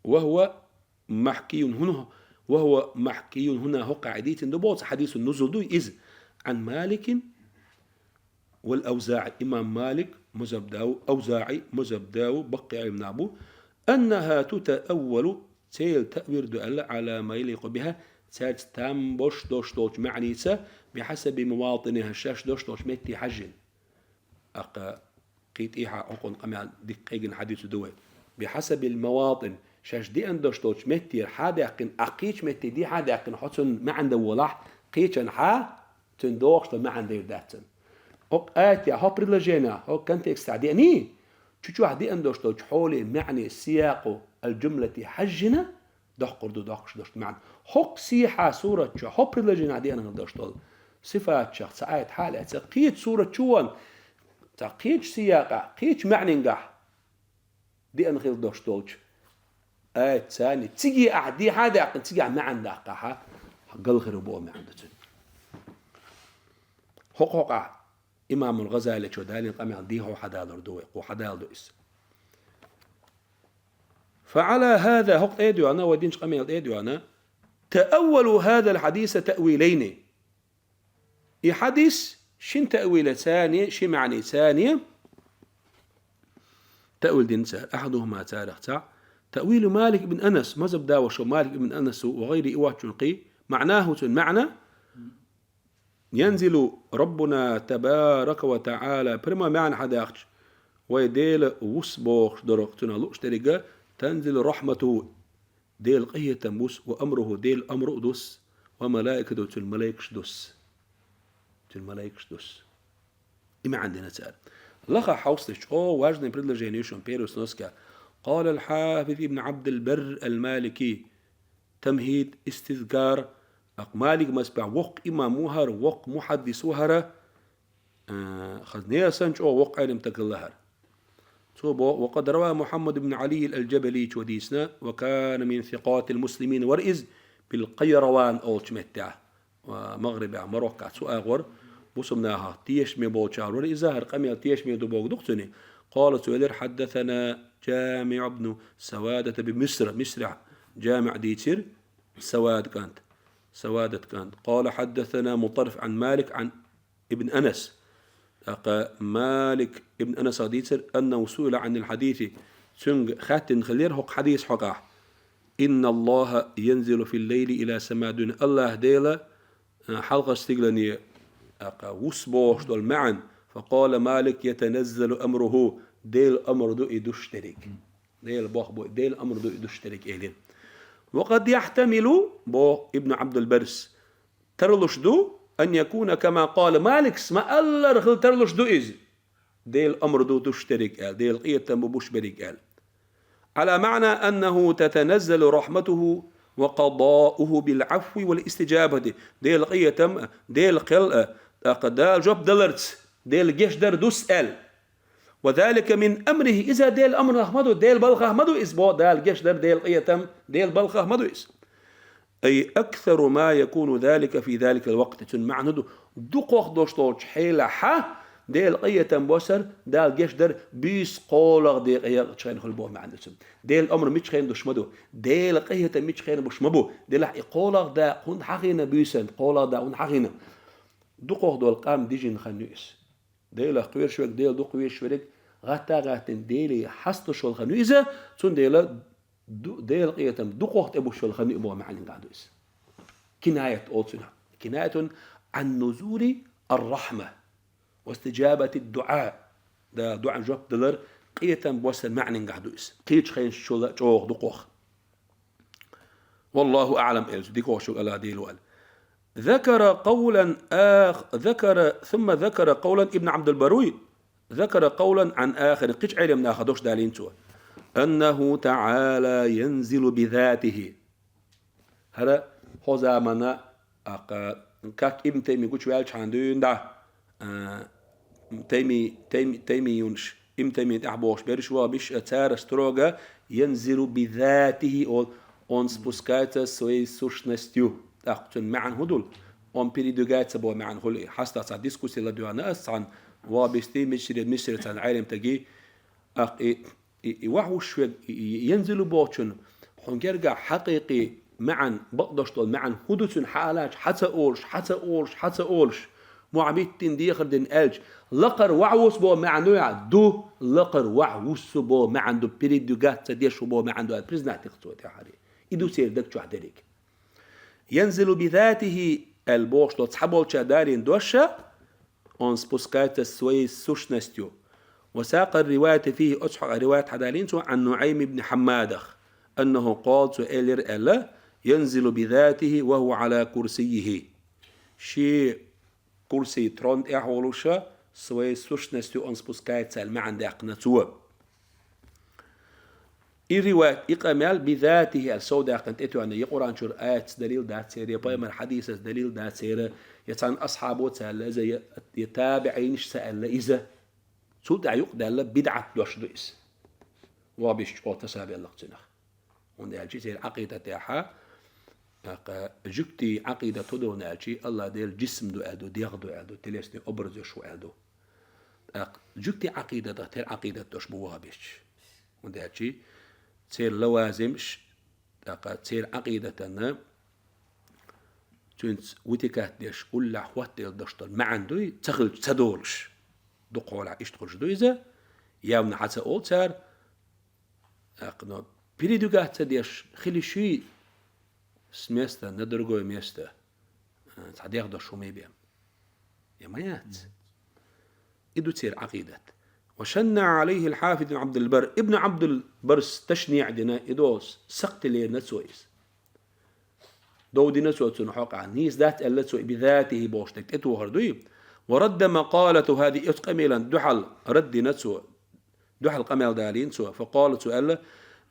Ва хӀуа махкийюн хӀуна, ва хӀуа махкийюн хӀуна, хӀокху хьадисехь дийцина ду боху, хьадисун нузул ду иза. Ӏан Маликин вал АвзаӀи, имам Малик мазхаб да ву, АвзаӀи мазхаб да ву, баккхий Ӏеламнах бу. Аннаха тутаъаввалу, церан таъвил ду аьлла, Ӏала ма яликъу биха, цаьрца там бош дош долчу маьӀница, бихьасаби маватӀиниха, шаьш дош долчу метте хьаьжжина. Аккха кхин тӀехьа хӀокхунна къамел дика къегина хьадису ду вай. Бихьасабил маватӀин, шаьш деана дош долчу меттера хьа а даьккхина, а кхечу метте де хьа а даьккхина, хьо цунна маьӀна дан волахь, кхечанхьа цуьнан догӀуш долу маьӀна дер дац цунна. ХӀокху аятехь, хӀокху предложенехь, хӀокху контекстехь деаний, чу чохь деана дош долчу хьоле маьӀне сиякъу аль-джумлати хьаьжжина, доккхур ду доккхуш дош маьӀна. ХӀокху сехьа сурат чохь, хӀокху предложенехь деана хила дош долу Сифатчех цхьа аят хьалаьцна, кхечу сурат чу ван, цхьа кхечу сиякъахь, кхечу маьӀнингахь деана хила дош долчу аят царний, циге ахь дехьа а даьккхина, цигахь маьӀна даккхахьа, галхир ву боху маьӀна ду цуьнан. ХӀокху хьокъахь имамул ГӀазаличо далийна къамел дехьо хьадалур ду вай, кхо хьадалу ду иза. فعلى هذا, хӀокху тӀе а доьгӀна, вай динчу къамел тӀе а доьгӀна, تأولوا هذا الحديث تأويلين. И хьадис шин таъвилаца, ши маьӀница таъвил дина цара. أحدهما, царах цхьаъ, تأويل مالك بن أنس, мазхӀаб да ваша Малик ибн Анас ву, وغيره, и воцчунна кхин. معناه, цуьнан маьӀна, ينزل ربنا تبارك وتعالى, прямо маьӀна хьадаьхча, вай Дела вус бохуш дара цунах лууш деррига, تنزل رحمته, Делан къинхетам вус, وأمره, Делан амру а дус, وملائكته, цуьнан малайкаш дус. Цуьнан малайкаш дус. И маьӀна дина цара. Лаха хьовсалаш, чӀогӀа важное предложение ю шуна первый сноска. قال الحافظ ابن عبد البر المالكي, تمهيد, استذكار, акъ Малик мазхӀабехь воккха имам ву хӀара, воккха мухьаддис ву хӀара, а, хаза несан чӀогӀа воккха Ӏелам стаг хилла хӀара. Цо бо, وقد روى محمد بن علي الجبلي, чо дийцина, وكان من ثقات المسلمين, вара иза بالقيروان олучу меттехь, ва МагӀрибехь, Мароккохь цу агӀор, бусулба нахах тешаме болчарах вара иза, хӀара къамел тешаме ду бохург ду-кх цуьнан. قال, цо элира, حدثنا جامع بن سوادة بمصر, Мисрехь ЖамиӀ дийцира, Савад кӀант, Савадат кӀант. قال حدثنا مطرف عن مالك عن ابن أنس. ТӀаккха Малик ибн Анасах дийцира, أنه سئل عن الحديث, цуьнга хаьттина хиллера хӀокху хьадисан хьокъехь: إن الله ينزل في الليل إلى سماء الدنيا, АллахӀ Дела, а, хьалхарчу стигалане, тӀаккха вус бохуш долу маьӀна, فقال مالك: يتنزل أمره, Делан амр ду и дусуш дерриг. Делан бохам бу, Делан амр ду и дусуш дерриг, элира. وقد يحتمل, боху Ибн Ӏабдул-Баррис, тарлуш ду, أن يكون كما قال مالك, ма-аллара хила тарлуш ду иза. Делан амр ду дусуш дерриг аьлла, Делан къинхетам бу бусуш берриг аьлла. على معنى أنه تتنزل رحمته وقضاؤه بالعفو والاستجابة. Делан къинхетам, Делан кхел а, тӀаккха Дала жоп даларца, Делан гечдар дус аьлла. وذلك من أمره, иза Делан амрах ма ду, Делан балхах ма ду иза, боху, Дала гечдар, Делан къинхетам, Делан балхах ма ду иза. أي أكثر ما يكون ذلك في ذلك الوقت. Цуьнан маьӀна ду, дукхох долуш долчу хьелахьа Делан къинхетам боссар, Дала гечдар буьйса кхоалгӀа декъе якъчу хенахь хуьлу боху маьӀна ду цуьнан. Делан амр мичу хенахь душ ма ду, Делан къинхетам мичу хенахь буш ма бу, делахь и кхоалгӀа дакъа хӀунда хьахийна буьйсанна, кхоалгӀа дакъа хӀунда хьахийна? Дукхох долу къам дижина хан ю иза. Делах кхоьруш верг, Дела дукха везаш верг, гӀатта а гӀаьттина Деле хьасталуш волу хан ю иза, цундела ду-, Делан къинхетам дукхох тӀе буш волу хан ю боху маьӀнингахь ду иза. Кинаят олу цунах. كناية عن نزول الرحمة واستجابة الدعاء. Дала дуӀан жоп далар, къинхетам боссар маьӀнингахь ду иза. Кхечу хенаш чула чӀогӀа дукхох. والله أعلم, элча дика хууш ву АллахӀ Дела ву аьлла. ذكر قولا آخ-، ذكر، ثم ذكر قولا ابن عبد البروي، ذكر قولا عن آخر, кхечу Ӏелам наха дош далийна цо. أنه تعالى ينزل بذاته. ХӀара хӀокху заманна, аккха, как Ибн Тайми гучуваьллачхьана дуьйна дӀа, а, Тайми-, Тайми-, Таймиюнаш, Ибн Таймин тӀехь бохуш берш вахабиш, а, цара строго ينزل بذاته, ол-, он спускается своей сущностью. ТӀаккха цуьнан маьӀна хӀун ду? Он передвигается боху маьӀна хуьлу и. ХьастагӀ цхьа дискусси ладоьгӀна ас цхьана, вахабистий, Мисри-, Мисрера цхьана Ӏелам стаге, аккха и И, и вахьуш вег, и, и янзилу бохучун, хьуна гергахь хьакъикъи маьӀан, бакъдош долу маьӀан хӀун ду цуьнан хьалач, хьа ца олуш, хьа ца олуш, хьа ца олуш, мохь биттина дехар дина аьлча, лакхара вахьуш боху маьӀан ду яхь? Ду, лакхара вахьуш боху маьӀан ду, передвигаться деш ву боху маьӀан ду аьлла, признать дихар цо тӀаьхьарий. И ду церан даг чохь дерриг. Янзилу бизатихи аьлла бохуш долу цхьаболчара далийна дош, он спускается своей сущностью. Ва сакъа риваята фихи, оцу хьокъехь риваят хьадалийна цо Ӏан НуӀайм ибн Хьаммадах, аннаху къала, цо элира аьлла, янзилу бизатихи ва хува Ӏала курсиййихи. Шен курсий, трон тӀехь волуша, своей сущностью он спускается аьлла маьӀна даьккхина цо. И риваят, и къамаьл бизатихӀи аьлла совдаьккхина тӀетоьхна, я Къуръан чура аятца далил дац церан, я пайхамара хьадисаца далил дац церан, я цхьана асхьабо ца аьлла иза, я, я табиӀинаш ца аьлла иза. Цул тӀаьхьа юкъадаьлла бидӀат дош ду иза. Вабиш чӀо тасабеллах цунах. ХӀунда аьлча церан Ӏакъидатехьа, тӀаккха жуьгтий Ӏакъидат хӀу ду аьлча, Аллах Дела жисм ду аьлла ду, дегӀ ду аьлла ду, телесный образ йолуш ву аьлла ду. ТӀаккха жуьгтий Ӏакъидатах тера Ӏакъидат дош бу вахабисташ. ХӀунда аьлча церан лавазимаш, тӀаккха церан Ӏакъидатана цуьнца вытекать деш, уллехь хӀоттаделла дош долу маьӀна дуй, ца хилча ца долуш. Дукхахьолахь иштта хуьлуш ду иза, явно хьа ца олу цара, тӀаккха, но передвигаться деш хила йиш юй с места на другое место, цхьа дегӀ дош хӀума бен. Я ма яц. И ду церан Ӏакъидат. وشنع عليه الحافظ ابن عبد البر. Ибн Ӏабдул-Баррас ташниӀ дина, и долу сакхтилийна цо иза. Дов дина цо цунна хьокъехь, нийса дац аьлла цо, и бизатихӀи бохуш дерг тӀетохар дуй. ورد مقالته هذه, оцу къамелан дуьхьал рад дина цо, дуьхьал къамел далийна цо. فقال, цо аьлла: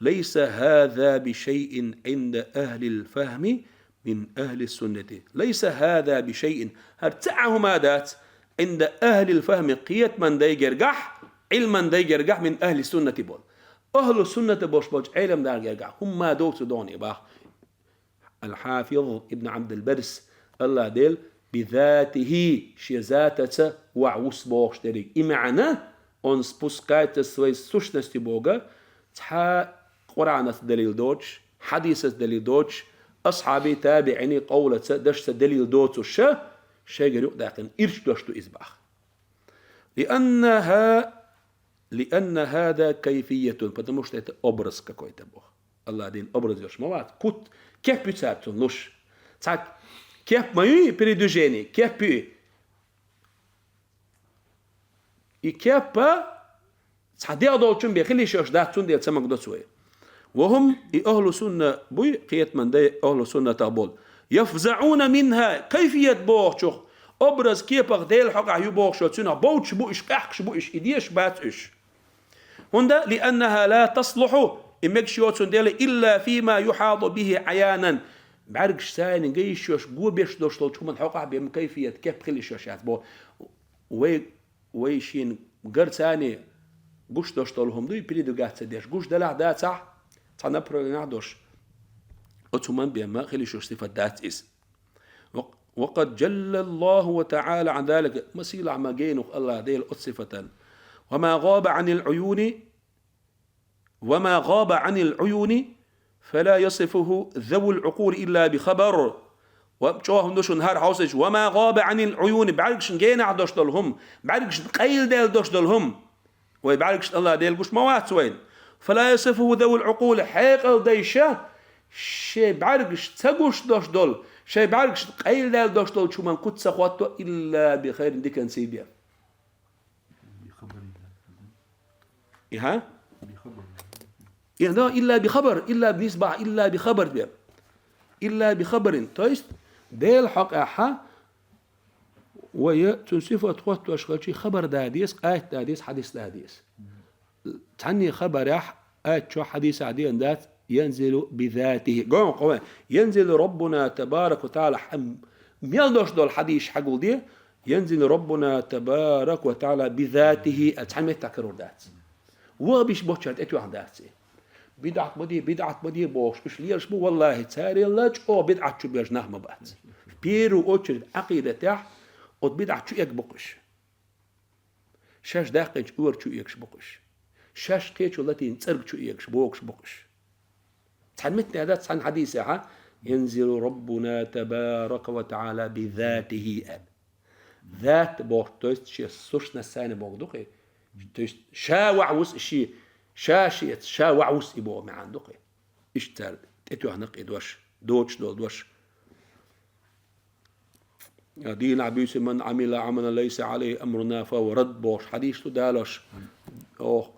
ليس هذا بشيء عند أهل الفهم من أهل السنة. ليس هذا بشيء, хӀара цхьа а хӀума дац, عند أهل الفهم, кхетаман дай гергахь, Ӏилман дай гергахь, من أهل السنة болу. Ахьлу сунната болуш болчу Ӏеламнаха гергахь хӀумма доцу догӀу бах. Ал-Хьафиз Ибн Ӏабдул-Баррас, Аллах Дела, бизатихӀи, шен затаца ваьӀ ву бохуш дерг. И маьӀна, он спускается своей сущностью Бога, цхьа Къуръанаца далил доцуш, хьадисаца далил доцуш, асхьабий, табиӀиний къовлаца, дашца далил доцуш, шайгара юкъадаьккхина ирча дош ду иза бах. لأنها لأن هذا كيفية, потому что это образ какой-то бу. Аллах Дела образ йолуш ма вац. Куц, кеп ю цара цунна луш. Цхьа кеп ма ю и, передвижение, кеп ю и. И кеп цхьа дегӀ долчун бен хила йиш йолуш дац, цундела ца магадо цо и. وهم, и ахьлу сунна буй, кхетаман дай ахьлу суннатах болу. يفزعون منها, кайфият бохучух, образ кепах Делан хьокъехь ю бохуш, цунах бовцуш бу уьш, къаьхкаш бу уьш, и дезаш бац уьш. ХӀунда, لأنها لا تصلح, и мегаш йоцун дела, إلا فيما يحاط به عيانا. БӀаьргаш сайна ган йиш йолуш, го беш долуш долчу хӀуманна хьокъехь бен кайфият, кеп хила йиш йолуш яц боху. Вай Вай шена гар царний гуш долуш долу хӀума дуй, передвигаться деш, гуш делахь дацахь, цхьа направлениехь долуш, оцу хӀуманна бен ма хила йиш йолуш сифат дац иза. وق-, وقد جل الله وتعالى عن ذلك, ма сийлахь, ма генух Аллах Дела оцу сифатан. وما غاب عن العيون وما غاب عن العيون فلا يصفه ذوو العقول إلا بخبر. Ва чӀогӀа хӀума ду шуна хӀара хьовсийча, وما غاب عن العيون, бӀаьргашна генахь долуш долу хӀума, бӀаьргашна къайладелла долуш долу хӀума. Вай бӀаьргашна Аллах Дела гуш ма вац вайна. فلا يصفه ذوو العقول, хьекъал дайша, шайн бӀаьргаш ца гуш долуш долу, шайн бӀаьргашна къайладелла долуш долчу хӀуманна куц ца хӀотто, إلا بخير, диканций бен. Иха? И, да, илла би хабар, илла би нисбахь, илла би хабар бен. Илла би хабарин. То есть, Дела хьокъехьа, вай цун сифат хӀоттош хилчий, хабар да деза, аят да деза, хьадис да деза. Цхьанне хабарехь, аят чохь, хьадисехь деана дац, ينزل بذاته. Гон кхо вай. ينزل ربنا تبارك وتعالى, хьан мел дош долу хьадисаш хьагулде, ينزل ربنا تبارك وتعالى بذاته, а цхьа меттехь карор дац. Ваха биш боччар тӀетоьхна дац и. БидӀат ма де, бидӀат ма де бохуш, уьш лелаш бу, валлахӀи, царел а чӀогӀа бидӀат чу беш нах ма бац. В первую очередь, Ӏакъидатехь, оцу бидӀат чу эгабокхуш. Шаьш даьккхинчу уьйр чу эгаш бу-кх уьш. Шаьш кхечо латийна цӀерг чу эгаш, богуш бу-кх уьш. Цхьана меттехь дац, цхьана хьадисехьа, ينزل ربنا تبارك وتعالى بذاته аьлла. Зат боху, то есть шен сущность сайна боху ду-кх и. То есть ша ваьӀ ву-с и шен, ша шеца, ша ваьӀ ву-с и боху маьӀна ду-кх и. Иштта цара тӀетоьхна-кх и дош, доцуш долу дош. Дийнахь буьйса من عمل عملا ليس عليه أمرنا فهو رد бохуш хьадисаш ду далош. Оха,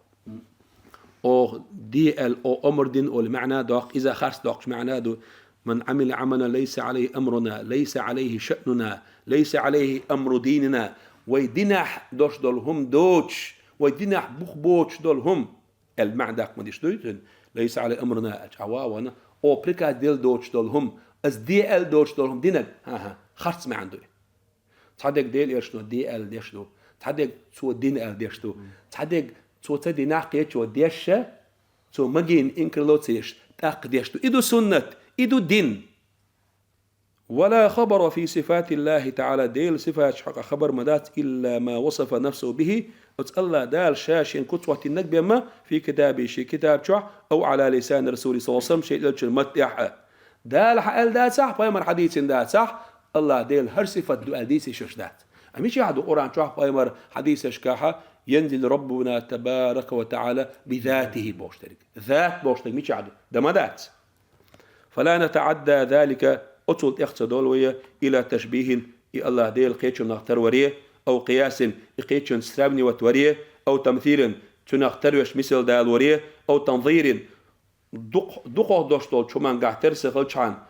оха де аьлла, оха омра дина олу маьӀна доккху, иза харц доккхуш маьӀна ду. من عمل عملا ليس عليه أمرنا، ليس عليه شأننا، ليس عليه أمر ديننا. Вай динехь дош долу хӀума доцуш, вай динехь бух боцуш долу хӀума. Аьлла маьӀна даккха ма диш дуй цуьнан. ليس علي أمرنا аьлча, хьа вавана, о, приказ дел доцуш долу хӀума, ас де аьлла доцуш долу хӀума динарг, хӀан-хӀа, харц маьӀна ду и. Цхьадерг Делан элчано де аьлла деш ду, цхьадерг цо дина аьлла деш ду, цхьадерг цо ца динахь кхечо деш, цо магийна инкарло ца еш, тӀаккха деш ду. И ду суннат, и ду дин. ولا خبر في صفات الله تعالى, Делан сифаташ хьокъа хабар ма дац, إلا ما وصف نفسه به, оцу АллахӀ Дала Ша Шен куц хӀоттийнарг бен ма, في كتابه, Шен китаб чохь, أو على لسان رسوله صلى الله عليه وسلم, Шен элчан маттехь а. Дала хьан аьлла дацахь, пайхамар хьан дийцина дацахь, АллахӀ Делан хӀара сифат ду аьлла дийца йиш йолуш дац. А мичахь ду Къуръан чохь, пайхамар хьадийсашкахь а, ينزل ربنا تبارك وتعالى بذاته бохуш дерг? Зат бохуш дерг мичахь ду? Дан ма дац. فلا نتعدى ذلك, оцул тӀех ца долу вай, إلى تشبيه, и АллахӀ Дела кхечунах тар варе, أو قياس, и кхечунца сравнивать варе, أو تمثيل, цунах тарвеш мисал далоре, أو تنظير, дукх-, дукхох долуш долчу хӀумангахь тера ца хилчхьана,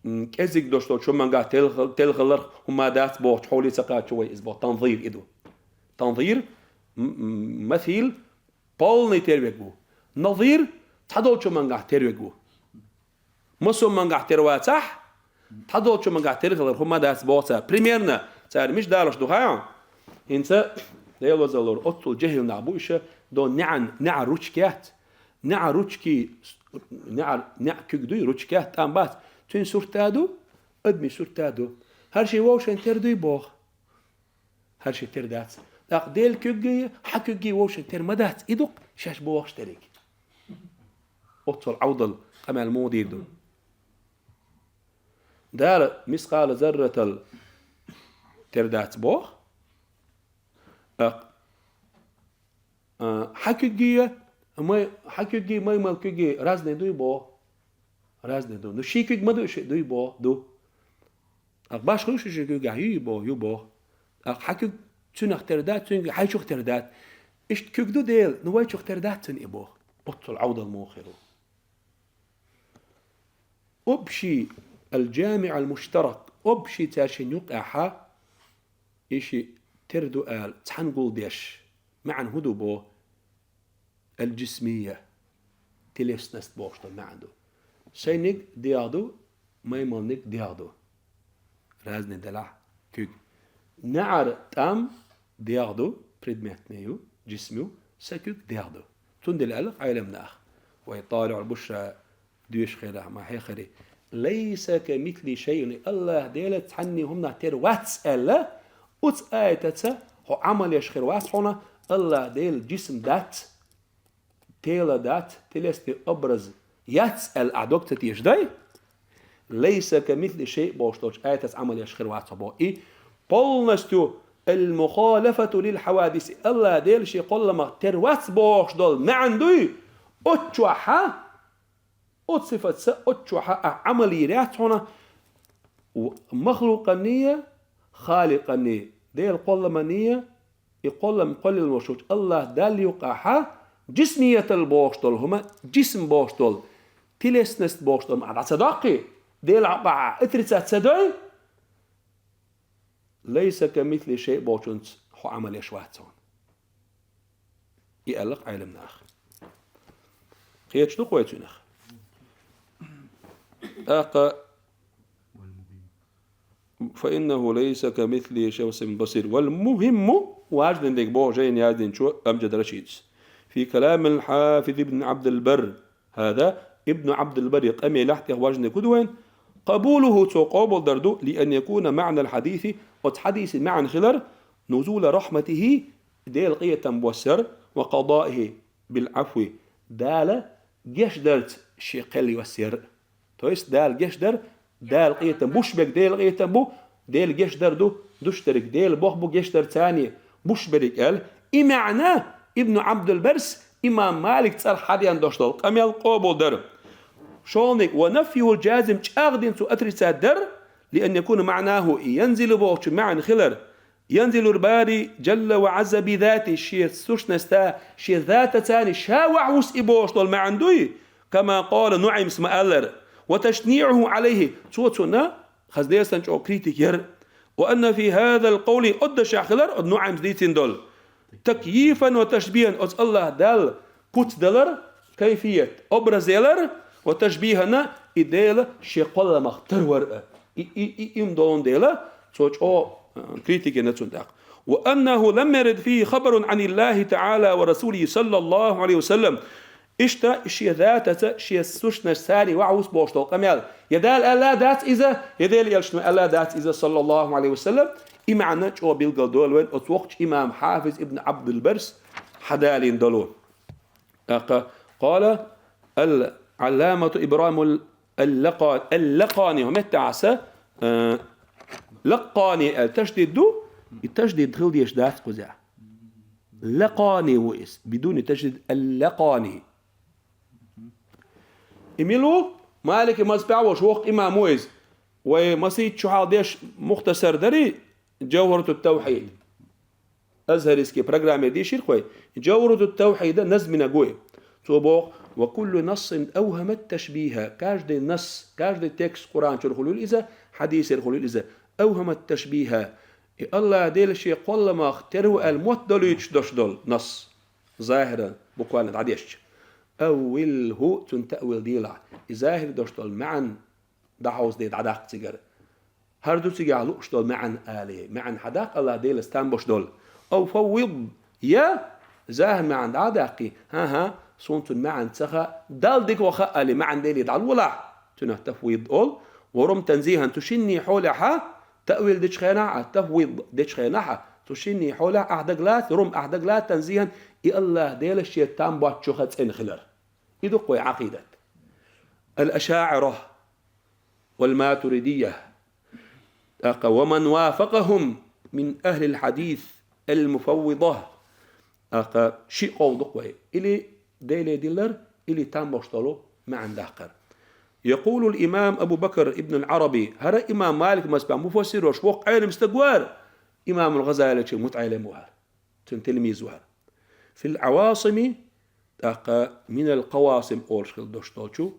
м, кӀезиг долуш долчу хӀумангахь тел-, телхаларх хӀума дац бохучу хьоле ца кхачо вай иза боху, танзир и ду. Танзир, м-, м-, масил, полный тервиг ву. Назир, цхьадолчу хӀумангахь тервиг ву. Массо а хӀумангахь тера вацахь, цхьадолчу хӀумангахь тера хилар хӀума дац боху цара. Примерно, цара мича далош ду хаьа? ХӀинца, Дела везаллора, оццул жехӀил нах бу иша, до неӀан, неӀа ручки яц. НеӀа ручки, неӀа, неӀа куьг дуй, ручки яц, тӀам бац. Цуьнан сурт а ду, адамийн сурт а ду. ХӀара шен вовшийн тера дуй боху. ХӀара шен тера дац. ТӀаккха Делан куьггий, хьан куьггий вовшийн тера ма дац, и ду-кх шаьш бохуш дерриг. Оццул Ӏовдал къамел муха дийр ду? Дала мискъала зарратал тера дац боху. ТӀаккха, а, хьан куьггий, май-, хьан куьггий, маймал куьггий разный дуй боху? Разный ду. Ну, ши куьг ма ду, ши дуй боху? Ду. ТӀаккха башха ю ши куьггахь, ю боху, ю боху. ТӀаккха хьан куьг цуьнах тера дац, цуьнан куьг хьайчух тера дац. Иштта куьг ду Делан, ну, вайчух тера дац цуьнан и боху. Оццул Ӏовдал муха хир ву? Общий, аль-джами аль-муштарак, общий цаьршинна юкъахь, и ши тера ду аьлла, цхьаьна гулдеш, маьӀна хӀун ду боху? Аль-джисмия, телесность бохуш долу маьӀна ду. Сайниг дегӀ ду, маймалниг дегӀ ду. Разный делахь куьг. НеӀар тӀам дегӀ ду, предметный ю, джисм ю, сан куьг дегӀ ду. Цундела аьлла Ӏелам наха. Вай ТӀалиӀул Бушра доьшуш хилахь ма хьехаре. Лайса камислихи шайъун, АллахӀ Дела цхьанний хӀуманах тера вац аьлла, оцу аятаца хьо Ӏамал еш хир вац хьуна, АллахӀ Дела джисм дац, тело дац, телесный образ яц аьлла ахь дог ца тешаш дай? Лайса камислихи шайъ бохуш долчу аятаца Ӏамал еш хир вац хьо боху. И полностью аль-мухалафату лиль-хьавадис, АллахӀ Дела шен кхолламах тера вац бохуш долу маьӀна дуй, оцу чохь а, оцу сифатца, оцу чохь а ахь Ӏамал йийр яц хьуна, в-, махлукъанний, халикъанний, Делан кхолламанний, и кхоллам кхоьллина волуш волчу АллахӀ Далла юкъахь а, джисмиятал бохуш долу хӀума, джисм бохуш долу, телесность бохуш долу хӀума ахь дӀа ца доккхий, Делан хьокъехь отрицать ца дой, лайса камислихи шайъ бохучунца хьо Ӏамал еш вац хьуна. И аьлла-кх Ӏелам наха. Кхеташ ду-кх вай цуьнах? ТӀаккха فإنه ليس كمثله شيء وهو السميع البصير. والمهم, важный дерг боху жайна яздинчо Амжад Рашидас. في كلام الحافظ ابن عبد البر هذا, Ибн Абдул-Барри къамелехь тӀехь важный дерг хӀун ду вайн? قبوله, цо къобалдар ду, لأن يكون معنى الحديث, оцу хьадисан маьӀна хилар, نزول رحمته, Делан къинхетам боссар, وقضائه بالعفو, Дала гечдарца шен кхел йоссар. То есть Дала гечдар, Дала къинхетам буш берг Делан къинхетам бу, Делан гечдар ду, душ дерг Делан болх бу гечдар царний, буш берг аьлла. И маьӀна Ибн Абдул-Баррис имам Малик цӀарах хьадеана долуш долу къамел къобалдар. ШолгӀаниг, ونفيه الجازم, чӀагӀдина цо отрицать дар, لأن يكون معناه, и ينزل бохучун маьӀна хилар, ينزل الباري جل وعز بذاته, шен сущностьца, шен затаца царний ша вахьа ву и бохуш долу маьӀна дуй, كما قال نعيمس ма-аллара, وتشنيعه عليه, цо цунна хаза деза санна чӀогӀа критика яр. وأن في هذا القول, оцу дашехь хилар, оцу НуӀаймас дийцина долу, تكييفا وتشبيها, оцу АллахӀ Далла куц далар, кайфият, образ елар, ва ташбихана, и Дела шен кхолламах тарвар а. И, и, и, им долун дела, цо чӀо, э, критика яьнна цунна тӀаккха. وأنه لم يرد فيه خبر عن الله تعالى ورسوله صلى الله عليه وسلم. Иштта шен затаца, шен сущностьца цари ваӀ вус бохуш долу къамел. Я Дала аьлла дац иза, я Дела элчано аьлла дац иза, саллаллаху алейхи ва саллям. И маьӀна чӀо билгал долу вайн оцу воккхачу имам Хьафиз ибн Абдул Баррис хьадалийна долу. ТӀаккха къала ал-Ӏалламату Ибрахим ал-Лакъа-, ал-Лакъани, хӀун меттахь аса, э, Лакъани аьлла ташдид ду, и ташдид хила дезаш дац кхузахь. Лакъани ву иза, бидуни ташдид, ал-Лакъани. И мила ву? Малики мазхабехь волуш воккха имам ву иза. Вай масийттаза чухьал деш мухтасар дарий, Джавхаратут Тавхьид. Азхарский программе дийшира-кх вай. Джавхаратут Тавхьида назминарг ву и. Цо боху: «Ва куллу нассин авхамат ташбиха». Каждый насс, каждый текст Къуръан чуьра хуьлийла иза, хьадисера хуьлийла иза. Авхамат ташбиха. И Аллах Дела шен кхолламах тера ву аьлла мотт долуьйтуш долуш долу насс. Захьиран, буквально дӀадешча. Аввилху, цунна таъвил делахь. И захьир долуш долу маьӀна дӀахьовзаде, дӀадаккха цигара. ХӀара ду цигахь лууш долу маьӀна алий. МаьӀна хьадаккха Аллах Делаца там болуш долу. Ау фаввид, я, захьир маьӀна дӀа а даккхий, хӀан-хӀа, суна цуьнан маьӀна ца хаьа, Далла дика ваха алий, маьӀна Деле дӀалолахь. Цунах тафвид олу. Ва рум танзихьан, цу шинний хьолехьа, таъвил дечу хенахь а, тафвид дечу хенахь а, цу шинний хьолехь ахь дагалаца, рум ахь дагалаца танзихьан, и Аллах Дела шен там боцчуха цӀена хилар. И ду-кх вай Ӏакъидат. Ал-ашаӀира вал-матуридия. ТӀаккха ва ман вафакъахум мин ахлил хьадис ал-муфаввида. ТӀаккха ши къовл ду-кх вай. Или Деле дилар, или там болуш долу маьӀна даккхар. Якъулул имам Абу Бакр ибн ал-Ӏараби, хӀара имам Малик мазхабан муфассир волуш воккха Ӏелам стаг вара, имамул Гъазаличун мутаӀеллим ву хӀара. Цуьнан тилмиз вара. Фил Ӏавасими, тӀаккха минал къавасим олуш хила долуш долчу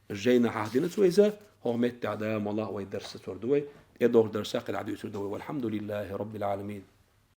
жайнахьа дина цо иза, хӀокху меттехь Дала мукъ лахь вай дарс ца цор ду вай, тӀедогӀучу дарсехь кхидӀа дуьйцур ду вай. Валхьамдулиллахи Раббил Ӏаламин.